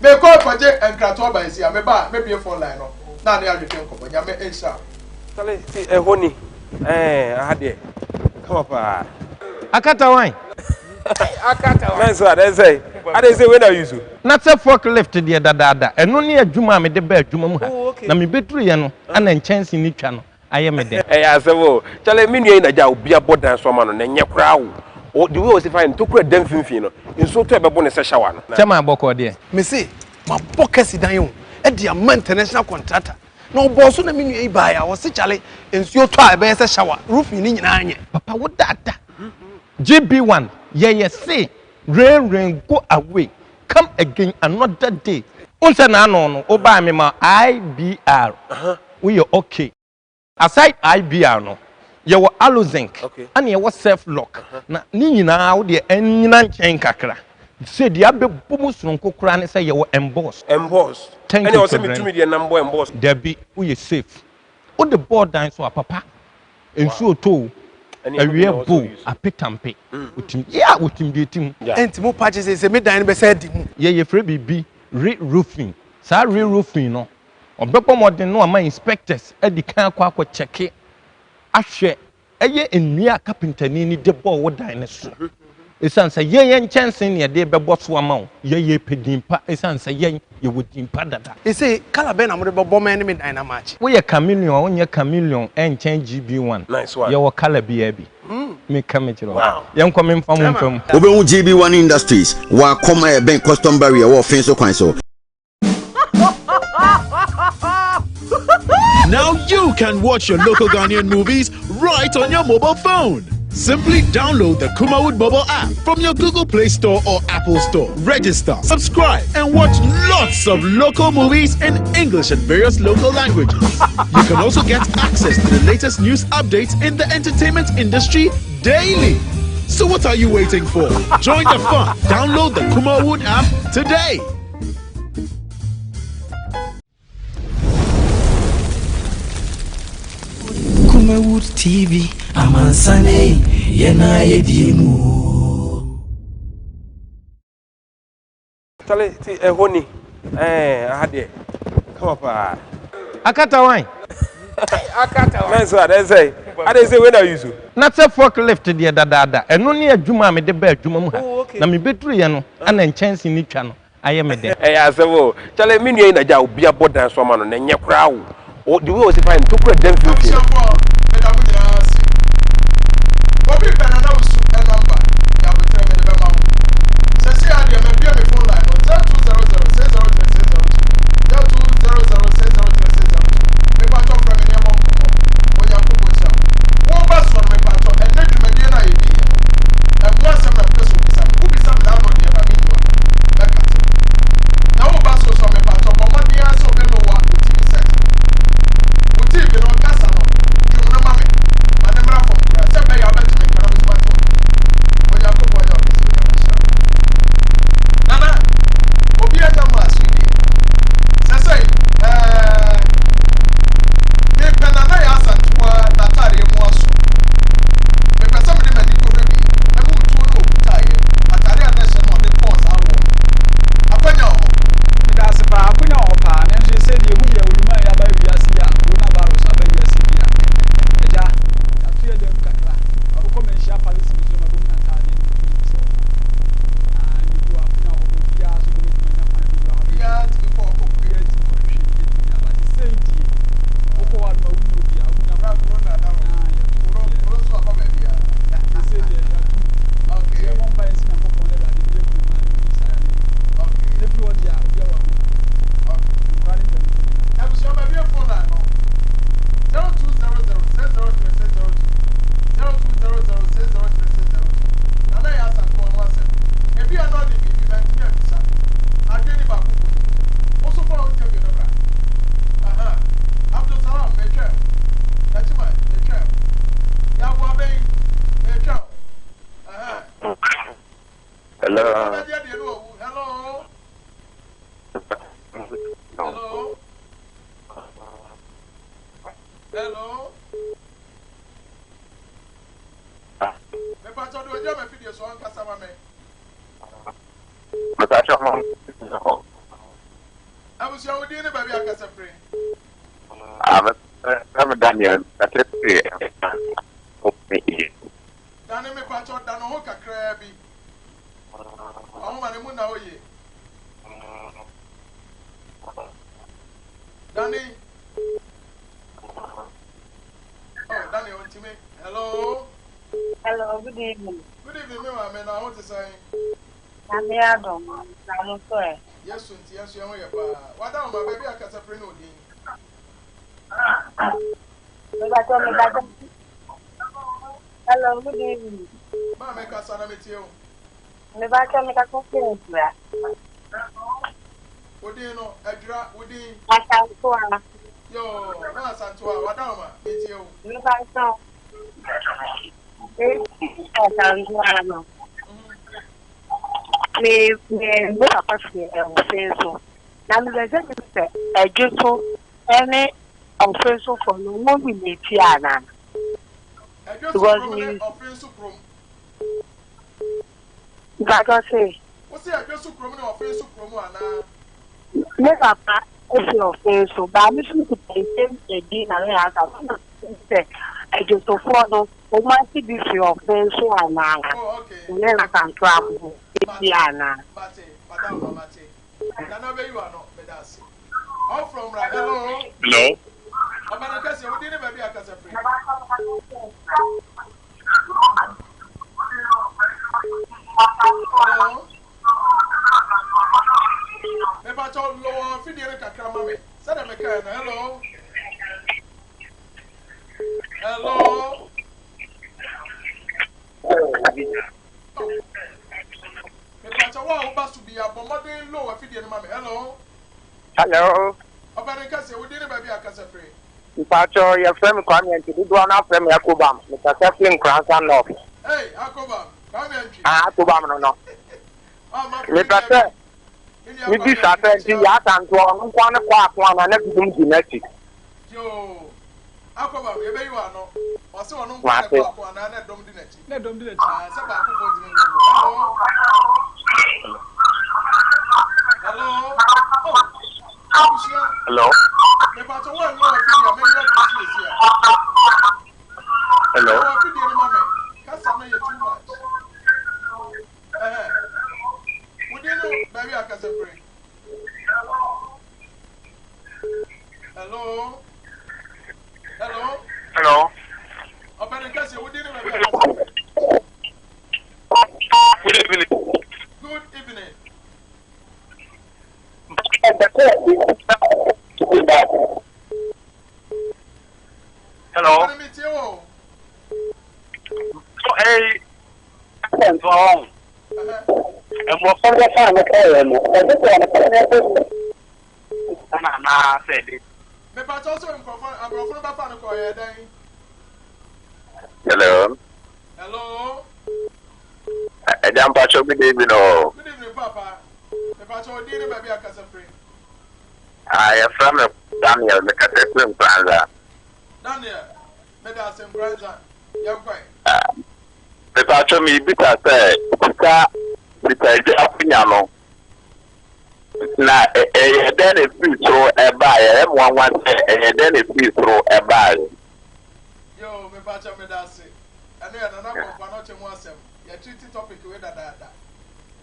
Mekɔ akɔgye nkratoɔ ba esi a, meba a, mɛbie phone line no, na ane ahwehwɛ nkɔmmɔ. Nyame nhyira wo. Sale ti ɛhɔ ni ɛɛ aha deɛ kama paa. Akata wan? Akata wan. Mɛnso adɛn sɛ adɛn sɛ wei na use. Na sɛ fork lift deɛ dadaada, ɛno ne adwuma a mede baa adwuma mu ha, Oh okay. na mebɛduruiɛ no ana nkyɛnse no twa no ayɛ me dɛ. Ɛyɛ asɛm o. Kyale me nua yi na gya obi abɔ dan so ama no na ɛnyɛ koraa o. O the way ɔsi fa yɛ no tokura da mfimfini no nsuo tɔ ɛbɛbo no sɛ shower no. Kyɛ maa bɔkɔɔ deɛ. Mese mabɔ kɛse dan o de ama international contractor Na ɔbɔɔ so na me nua yi baeɛ a ɔse kyale nsuo tɔ a ɛbɛyɛ sɛ shower, roofing no nyinaa nyɛ. Papa wo dada GB one yɛyɛ se rain rain go away come again another day. Wohu sɛ n'ano no wo baa me ma IBR woyɛ okay. Aside IBR no yɛwɔ Alozinc ɛna yɛwɔ self lock na ne nyinaa wo deɛ ɛnyina nkyɛn kakra sɛ deɛ abɛbɔ mu soronko koraa ne sɛ yɛwɔ emboss. Emboss Thank ɛne you ɔsɛ Kwadran. metumi deɛ nam bɔ emboss. Dabi woyɛ safe wode bɔɔ dan so a papa nsuo tɔ o Ɛne ɛno bi awia na ɔsɛ bɔ o ɔyi so. apetampe wotim yeah wotim deɛ ɛtim. Yeah. Ɛnti mo pa kye sɛ me dan no bɛsɛ adi mu. Yɛ yɛfrɛ biribi re roofing saa re roofing no ɔbɛbɔ mmɔden na wama inspectors adi kan akɔ akɔ kyɛke ahwɛ. Ɛyɛ nnua a kapentani no de bɔɔ wo dan no so. Esiane sɛ yɛn yɛn nkyɛnsee na yɛde rebɛbɔ so ama wo, yɛn yɛrepɛ din pa esiane sɛ yɛn yɛwɔ din pa dada. Ese colour bɛn na mode bɛbɔ me ne me dan no amakye? Woyɛ chameleon a wonyɛ chameleon ɛnkyɛn GB1. Nice one. Yɛwɔ colour biara bi. Meka mekyerɛ wo. Yɛnkɔ memfa mo mfa mu. Wobɛhu GB1 Industries wɔ Akɔm a ɛbɛn Custom Barrier wɔ Ɔfee so kwan so. Now you can watch your local Ghanaian movies right on your mobile phone. Simply download the Kumawood mobile app from your Google Play Store or Apple Store. Register, subscribe, and watch lots of local movies in English and various local languages. You can also get access to the latest news updates in the entertainment industry daily. So what are you waiting for? Join the fun. Download the Kumawood app today. Kumawood TV, amansane, yɛn ayɛ mu. Chale, ti ɛhɔ ni. Ɛɛ, aha deɛ, kama paa. Akata wan? Akata wan. Nice one, ɛsɛ. Ade sɛ wei na use. Na sɛ forklift deɛ dadaada, ɛno ne adwuma a mede baa adwuma mu ha. Oh, okay. Na mebɛduruiɛ no, ana nkyɛnse no twa no ayɛ me dɛ. Ɛyɛ asɛm o. Chale, me nua yi na gya obi abɔ dan so ama no, na ɛnyɛ koraa o. O, the way ɔsi fa ntokura dɛm mfimfini. Abusuafoɔ, meda mo nyinaa ase. Obi pɛ Nana Wusu number, yɛ aboterɛ mede bɛma wo. Sɛsei ara deɛ mabue me phone line no, 0200 603 602, 0200 603 602. Mepakyɛw frɛ me na yɛmmɔ nkɔmmɔ. Onyankopɔn nhyira wo. Woreba soɔ no mepakyɛw, ɛnnɛ dwumadie no a yɛdiiɛ no, ɛho asɛm na mepɛ sɛ wobisa me. Wobisa me n'ano deɛ no a, menyi w'ano. Mɛkate. Na woreba so nso a, mepakyɛw bɔ mmɔden ara sɛ wobɛ lower wo TV set no. Wo TV no, kasa no, dwom no ma me. Ma no mmra fam koraa, sɛ ɛbɛyɛ a wobɛte me nka na me nso mate wo nka. Onyankopɔn nyɛ wo kɛse, Onyame nhyira wo. Nana, obi anya maa so deɛ. Sɛsɛi, ɛɛ, mepɛ Nana yɛ Asantewa n'ataadeɛ mu aso. Mepɛ sɛ mede m'ani kɔhwɛ bi na mehu tuo no ɔkutaeɛ, ataadeɛ a na ɛhyɛ no a ɔde kɔɔ saa wɔ no. Akwanya wɔ hɔ. Meda ase paa, akonya wɔ hɔ paa, nanso sɛ deɛ ehu deɛ oluma yi aba wiase yi a, coronavirus aba wiase bi a, agya, yɛato yɛ dɛm kakra. Wokɔ Manhyia Palace Museum a, bɛhu n'ataadeɛ no bi sɛ wɔ hɔ. Ah, ne bi wɔ akonya wɔ hɔ ma obiara so bɛbɛtumi anya kwan bɛwura hɔ. Obiara tumi kɔ hɔ. Obiara tumi kɔhwehwɛ bi adi bi aba. Te sɛ die, wokɔ hɔ a no ma wonya obi a, wonya Bra corona da hɔ. Ah, yɛto Koro, deɛ. koro nso aba baabiara. Te sɛ deɛ yɛato. Okay. Yɛmmɔ mpaeɛ nsi Nyankopɔn na Awurade mmue kwan ma no nyi saa yareɛ yi mfiri hɔ. Okay. Ɛfiri hɔ deɛ a, obiara wɔ ahoɔden. Okay. Nkwadaa ne mpanimfoɔ nyinaa. Abusua ma bie phone line no 0200 603 602 0200 603 602 Nana yɛ Asante wɔn ho asɛm ebi a na ɔde biribi mantumi ammisa adwene ni baako pɔ ni wo so fa wo interview no bra aha Abdul Salam metwɛn wo Nakyiman metwɛn wo Yaboa Bɛn metwɛn wo aha Hello. Ɔbɛgye adeɛ no wawu hello Hello. Hello. Mepakyɛ de ogya ma fidie so ɔnkasa ma me. Mepakyɛ mo. Abusua wo din ne baabi akasa firi. Ah, me Daniel, kasa firi. Dane mepakyɛ da ne ho kakraa bi. Ɔhoma ne mu na oye. Danny. Oh, Danny, ontimi. Hello. Hello, good evening. Good evening, me maame na ho te sɛn? Nyame adom, na mo nso ɛ? Yesu nti yɛn nso yɛn ho yɛ paa. Wada wo ma baabi a kasa firi ne odin. Mebatɔ, mebatɔ. Hello, good evening. Maame kasa na metie wo. Mebatɔ, mekasa firi Adwira. Wo din no, Adwira, wo din? Asantewa. Yoo, na Asantewa, wada wo ma metie wo. Mebatɔ. Asantewa no. Me me me papa fi ɛwɔfe so. Na mepɛ sɛ mehu sɛ ɛdwe so ɛne ɔfe so fo no wɔn relate anaa? Ɛdwe so kurom ne ɔfe so kurom. Mpatsɔ se. Wo se ɛdwe so kurom ne ɔfe so kurom anaa? Me papa fi ɔfe so, baa me so kuta nsɛm ɛdi na me asa so na sɛ ɛdwe. Adwosofoɔ no, wɔn ase bi firi ɔfe so anaa? Oh, okay. Wɔne Asantewa ho hyia anaa? Mate, madam, mate. Nana bɛyi wa no, meda ase. Ɔfrɔ mmra, hello. Hello. Ɔbɛn kɛseɛ, wodi ne baabi akasa firi. Hello. Mepakyɛw lowɔ fidie no kakra ma me. Sɛdeɛ mekaeɛ no, hello. Hello. Oh. Mepakyɛw wo a woba so bi abɔ mmɔden low afidie no ma me. Hello. Hello. Ɔbɛn kɛseɛ, wodi ne baabi akasa firi. Mpakyɛw yɛfrɛ me Kwame Antwi, dodoɔ no afrɛ me Akobam, mekasa firi Nkoranza North. Hey, Akobam, Kwame Antwi. Ah, Akobam no no. Mepɛ sɛ mebisa sɛ nti Yaa Asantewaa ɔno nko ara ne kɔ ako anaa na binom di n'akyi? Yoo, Akobam, yɛbɛyi wɔ ano. Ɔse ɔno nko ara ne kɔ ako anaa na ɛdɔm di n'akyi. Na ɛdɔm di n'akyi. Ah, sɛ baako fo ntumi nko. Hello. Hello. Oh. Abusua. Hello. Mepatɔ wo anyi wɔ fidie a mɛyi wɔ fidie si a. Hello. Wɔ fidie no ma me. Kasa no yɛ too much. Ɛhɛ. Wodin no baabi a kasa firi. Hello. Hello. Hello. Ɔpɛni kɛse wodin no baabi a kasa firi. Good evening. Good evening. Hello. Ɔpɛni mi tie wo. So, hey, so on. Mmɔfra no bɛfa no kɔɛ no, ɔde kɔɛ no kɔɛ no ɛbɛ mu. Ɛna anaa sɛ de. Mepatɔ sɛ nkurɔfoɔ aborɔfo no bɛfa no kɔɛ dɛn? Hello. Hello. Ɛgya mpatsɔ good evening o. Good evening papa. Mepatɔ odin ne baabi akasa firi. Ah, yɛfrɛ me Daniel, mekasa firi Nkoranza. Daniel, meda ase Nkoranza. Yɛnkɔe. Mepatɔ mebisa sɛ sika sikadwa akonya no na ɛyɛ dɛn na efiri soro ɛbaeɛ? Ɛyɛ me nwanwa sɛ ɛyɛ dɛn na efiri soro ɛbaeɛ? Yo, mepatɔ meda ase. Ɛno yɛ Nana Kɔmfo Anɔkye ho asɛm. Yɛtreat topic wei dadaada.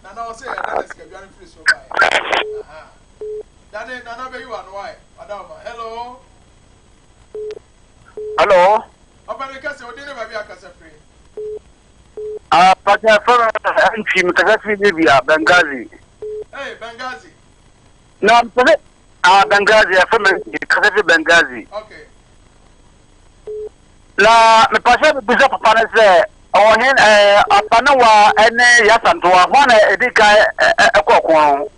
Nana ɔsɛ ɛyɛ dɛn na sikadwa no firi soro baeɛ? Aha. Dane, Nana bɛyi w'ano ayɛ. Ɔda wo ma. Hello. Hello. Ɔpɛni kɛse, odin ne baabi akasa firi. Ah, pàṣẹ fẹ́ràn ẹ̀ǹtì mi kasa firi Libya, Benghazi. Hey, Benghazi. Na mpɛsɛ ah Benghazi ɛfɛ mi kasa firi Benghazi. Okay. Na mepɛ mebisa papa no sɛ ɔhen ɛɛ Afanewa ɛne Yasantoa hwan na edi kan ɛkɔ ɔko no?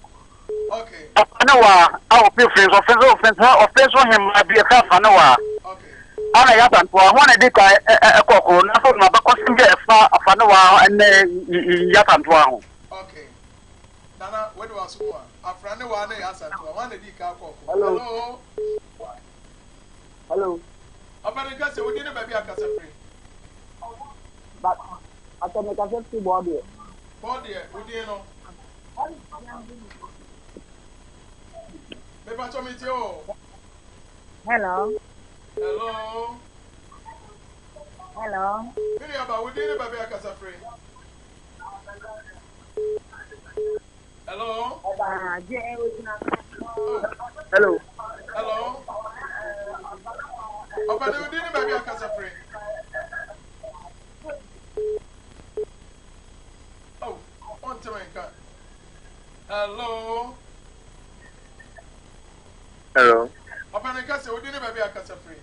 Okay. Afanewa a ofi Ofin so Ofin so Ofin so Ofin so hemmaa bi ɛfɛ Afanewa. Okay. Ana Yasantoa hwan na edi kan ɛkɔ ɔko no? Nanso na abakɔsɛm bi a ɛfa Afanewa ɛne Yasantoa ho. Okay. Nana, wei de w'aso mu a. Afranewa ne Yasantoa hwan na edi kan kɔ ɔko? Hello. Hello. Hello. Ɔpɛni kɛse, wodi ne baabi akasa firi. Ba atɔ mi kasa firi bɔɔdeɛ. Bɔɔdeɛ, wodin no. Mepatɔ mi tie o. Hello. Hello. Hello. Mi nua ba, wodin ne baabi akasa firi. Hello. Ah, Oh. Hello. Hello. Ɔpɛni wodin ne baabi akasa firi. Oh, ɔntɛmɛ nka. Hello. Hello. Ɔpɛni kɛse, wodin ne baabi akasa firi.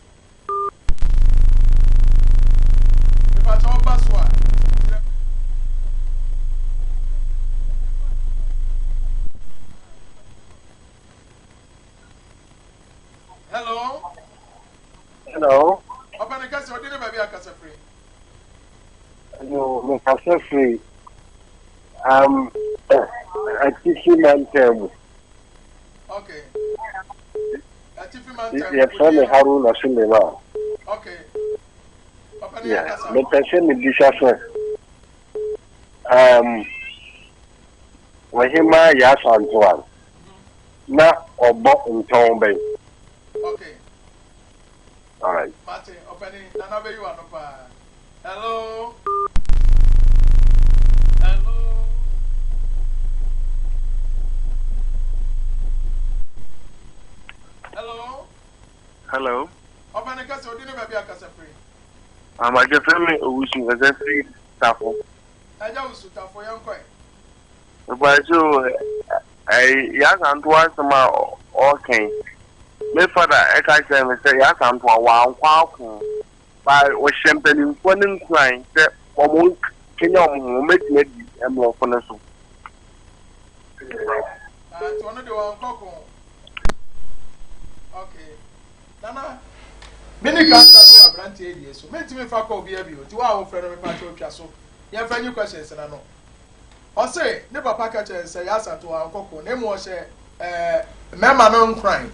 Mepatɔ ɔba so a. Hello. Hello. Ɔpɛni kɛse, wodin ne baabi akasa firi. Hello, mekasa firi Atifi mantam mu. Okay. Atifi mantam. Yɛfrɛ me Haruna Suleiman. Okay. Ɔpɛni Yeah, akasa. mepɛ sɛ mebisa sɛ Ɔhemmaa Yaa Asantewaa na ɔbɔ ntɔn bɛn? Okay. Alright. Mate, ɔpɛni, Nana bɛyi w'ano paa. Hello. Hello. Hello. Hello. Ɔpɛni kasa odi ne baabi akasa firi. Amadwe fɛ mi owusu kasa firi Tafo. Ɛgya wusu Tafo yɛn kɔɛ. Mpacho ɛyi yasanto asɛm a ɔɔka yi me fada ɛka kyerɛ me sɛ yasanto a wankɔ ako ba ɔhyɛ mpanimfoɔ no nkuran sɛ wɔn nkenya wɔn ho wɔn bɛtumi adi mmorɔfo no so. Nti ɔno deɛ wankɔ ko. Okay. Nana, me ni kan sa to aberanteɛ die so. Mentumi mfa kɔ obiara bio. Nti wo a wofrɛ no mepa kyɛ otwa so. Yɛmfa nyi questions na no. Ɔse ne papa ka kyerɛ no sɛ Yaa Asantewaa wankɔ ko na mmom ɔhyɛ ɛɛ mmarima no nkuran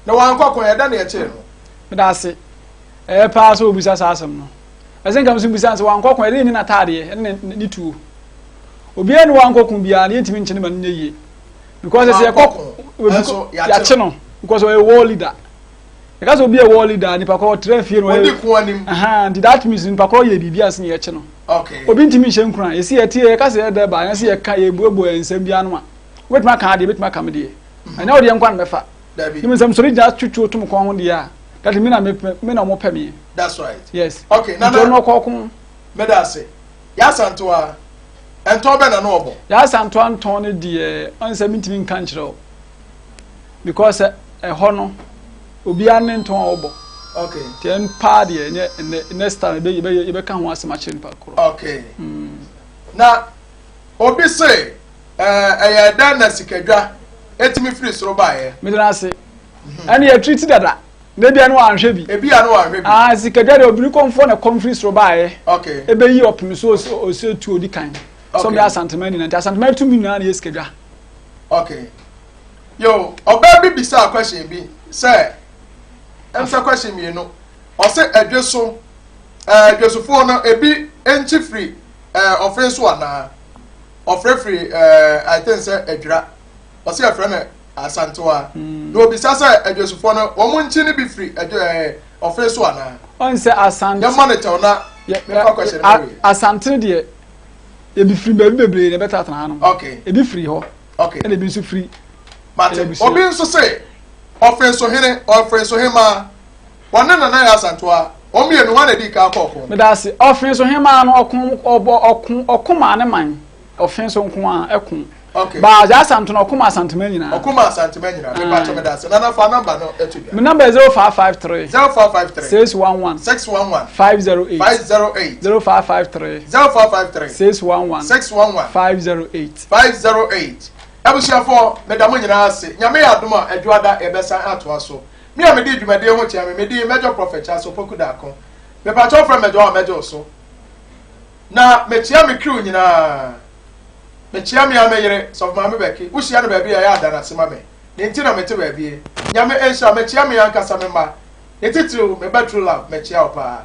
na wankɔ ko ɛdɛn na ɛkyee no? Meda ase. Ɛyɛ paa sɛ wobisa saa asɛm no. Ɛsɛ nka nso bisa no sɛ wankɔ ko ɛdɛn ne n'ataadeɛ ɛne ne ne tuo. Obiara ne wankɔ ko biara no yɛntumi nkye no ma no nyɛ yie. Because ɛsɛ yɛkɔ Wankɔ ko nso yɛakye no because ɔyɛ war leader. Yɛka sɛ obi yɛ war leader nipa korɔ ɔtra fie no ɔdi ko anim. Nti that means nipa korɔ yɛ biribi ansa na yɛkye no. Okay. Obi ntumi nhyɛ nkuran. Yɛsi yɛte yɛ yɛka sɛ yɛdɛ ba yɛn sɛ yɛka yɛbuebue yɛn nsɛm bi ano a wobɛtumi aka adeɛ bɛtumi aka me deɛ. Ɛnyɛ wo deɛ nko na mɛfa. Dabi. Ne mu nsɛm sɔre gyina twitwi tom kɔn ho deɛ a that me na me me na ɔmo pɛ me. That's right. Yes. Okay. Nana. Nti ɔno ɔkɔ ɔko. Meda ase. Yasantoa ntɔn bɛ na no ɔbɔ. Yasantoa ntɔn no deɛ ɔnsɛ mintumi nka nkyerɛ wo. Because ɛhɔ no obiara ne ntɔn a ɔbɔ. Okay. Nti ɛn paa deɛ ɛnyɛ ɛnɛ next time yɛbɛ yɛbɛ yɛbɛka ho asɛm akyerɛ nipa korɔ. Okay. Na obi se ɛɛ ɛyɛ dɛn na sikadwa etumi firi soro baeɛ. Meda no ase. Ɛne yɛ treat dada. Na ebia no wanhwɛ bi. Ebia no wanhwɛ bi. Ah sikadwa deɛ obiri kɔnfoɔ na ɛkɔm firi soro baeɛ. Okay. Ebeyi ɔpem so ose tu odi kan. Okay. Sɛ ɔbɛyɛ Asanteman nyinaa nti Asanteman tumi nyinaa na yɛ sikadwa. Okay. Yo, ɔbaa bi bisaa question bi sɛ ɛmsɛ question mmienu. Ɔsɛ ɛdwe so ɛɛ dwesofoɔ no ebi nkyi firi ɛɛ ɔfe so anaa? Ɔfrɛ firi ɛɛ I think sɛ adwira. Ɔsɛ yɛfrɛ no Asantewa. Na obisa sɛ adwesofoɔ no wɔn nkyi no bi firi ɛdwe ɛɛ ɔfe so anaa? Ɔn sɛ Asante. Yɛmma no kyɛw na mefa question no wie. Asante no deɛ ebi firi baabi bebree na ɛbɛtenatena ha nom. Okay. Ebi firi hɔ. Okay. Ɛna ebi nso firi. Mate. Obi nso se ɔfensohene ɔfensohemaa wɔne Nana Yaa Asantewaa wɔn mmienu hwan na edii kan kɔɔ ko? Meda ase. Ɔfensohemaa no ɔko ɔbɔ ɔko ɔko maa ne man. Ɔfenso nko ara ɛko. Okay. But Yaa Asantewaa no ɔko maa Asanteman nyinaa. Ɔko maa Asanteman nyinaa. Mepa kyɛw meda ase. Nana fa number no to dwa. Me number yɛ 0553. 0553. 611. 611. 508. 508. 0553. 0553. 611. 611. 508. 508. Abusuafoɔ, meda mo nyinaa ase. Nyame yɛ adom a, Adwoada yɛbɛsan atoa so. Me a medi dwumadie ho kyea me, me din Major Prophet Charles Opoku Darko. Mepakyɛw frɛ Major a mɛgye wo so. Na mekyea me crew nyinaa. Mekyea me ara me yere, Sɔfo Maame Becky. Wohyia no baabi a, ɛyɛ a da no ase ma me. Ne nti na mete baabi. Nyame nhyira. Mekyea me ankasa me mma. Ne titiriw, me ba True Love, mekyea wo paa.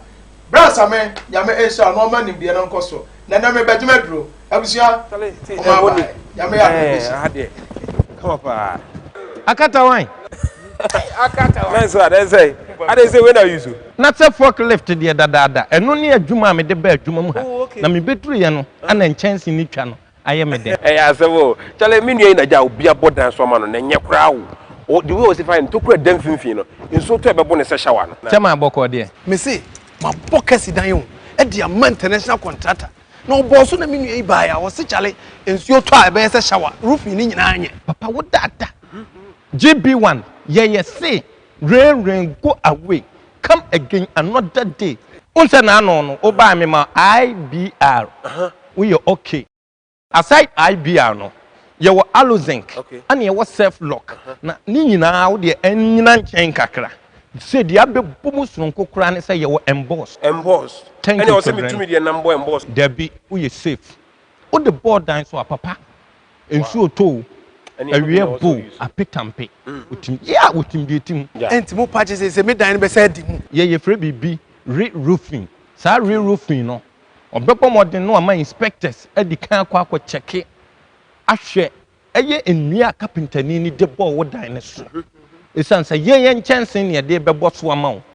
Bra Same, Nyame nhyira wo na ɔma nimdeɛ no nkɔ so. Na ɛnɛ mebɛgye m'aduro. Abusua, mo bye bye. Nyame yɛ adom yɛbɛhyia. Kama paa. Akata wan? Akata wan. Nanso adɛn sɛ adɛn sɛ wei na use. Na sɛ fork lift deɛ dadaada, ɛno ne adwuma a mede baa adwuma mu ha, Oh, okay. na mebɛduruiɛ no ana nkyɛnse no twa no ayɛ me dɛ. Ɛyɛ asɛm o. Kyale me nua yi na gya obi abɔ dan so ama no na ɛnyɛ koraa o. O the way ɔsi fa yɛ no tokura da mfimfini no nsuo tɔ ɛbɛbo no sɛ shower no. Kyɛ maa bɔkɔɔ deɛ. Mese mabɔ kɛse dan o de ama international contractor na ɔbɔɔ so na me nua yi baeɛ a ɔse kyale nsuo tɔ a ɛbɛyɛ sɛ shower roofing no nyinaa nyɛ. Papa wo dada. GB one yɛyɛ se rain rain go away come again another day. Wohu sɛ n'ano no wo baa me ma IBR woyɛ okay. Aside IBR no yɛwɔ Alozinc ɛna yɛwɔ Self Lock na ne nyinaa wo deɛ ɛnyina nkyɛn kakra. Sɛ deɛ abɛbɔ mu sononko koraa ne sɛ yɛwɔ Emboss. Emboss. Thank Ɛna you ɔsɛ Children. metumi deɛ nam bɔ emboss. Dabi woyɛ safe. Wode bɔɔ dan so a papa nsuo tɔ o Ɛne ɛno bi na awia ɔsɛ bɔ o ɔuse. apetampe otim yeah otim deɛ ɛtim. Yeah. Ɛnti mo pa kyɛ sɛ sɛ me dan no bɛsan adi mu. Yɛ yɛfrɛ biribi re-roofing. Saa re-roofing no ɔbɛbɔ mmɔden na wama inspectors adi kan akɔ akɔ kyɛke ahwɛ ɛyɛ nnua a kapentani no de bɔɔ wo dan no so. Ɛsiane sɛ yɛn yɛn nkyɛnse na yɛde rebɛbɔ so ama wo.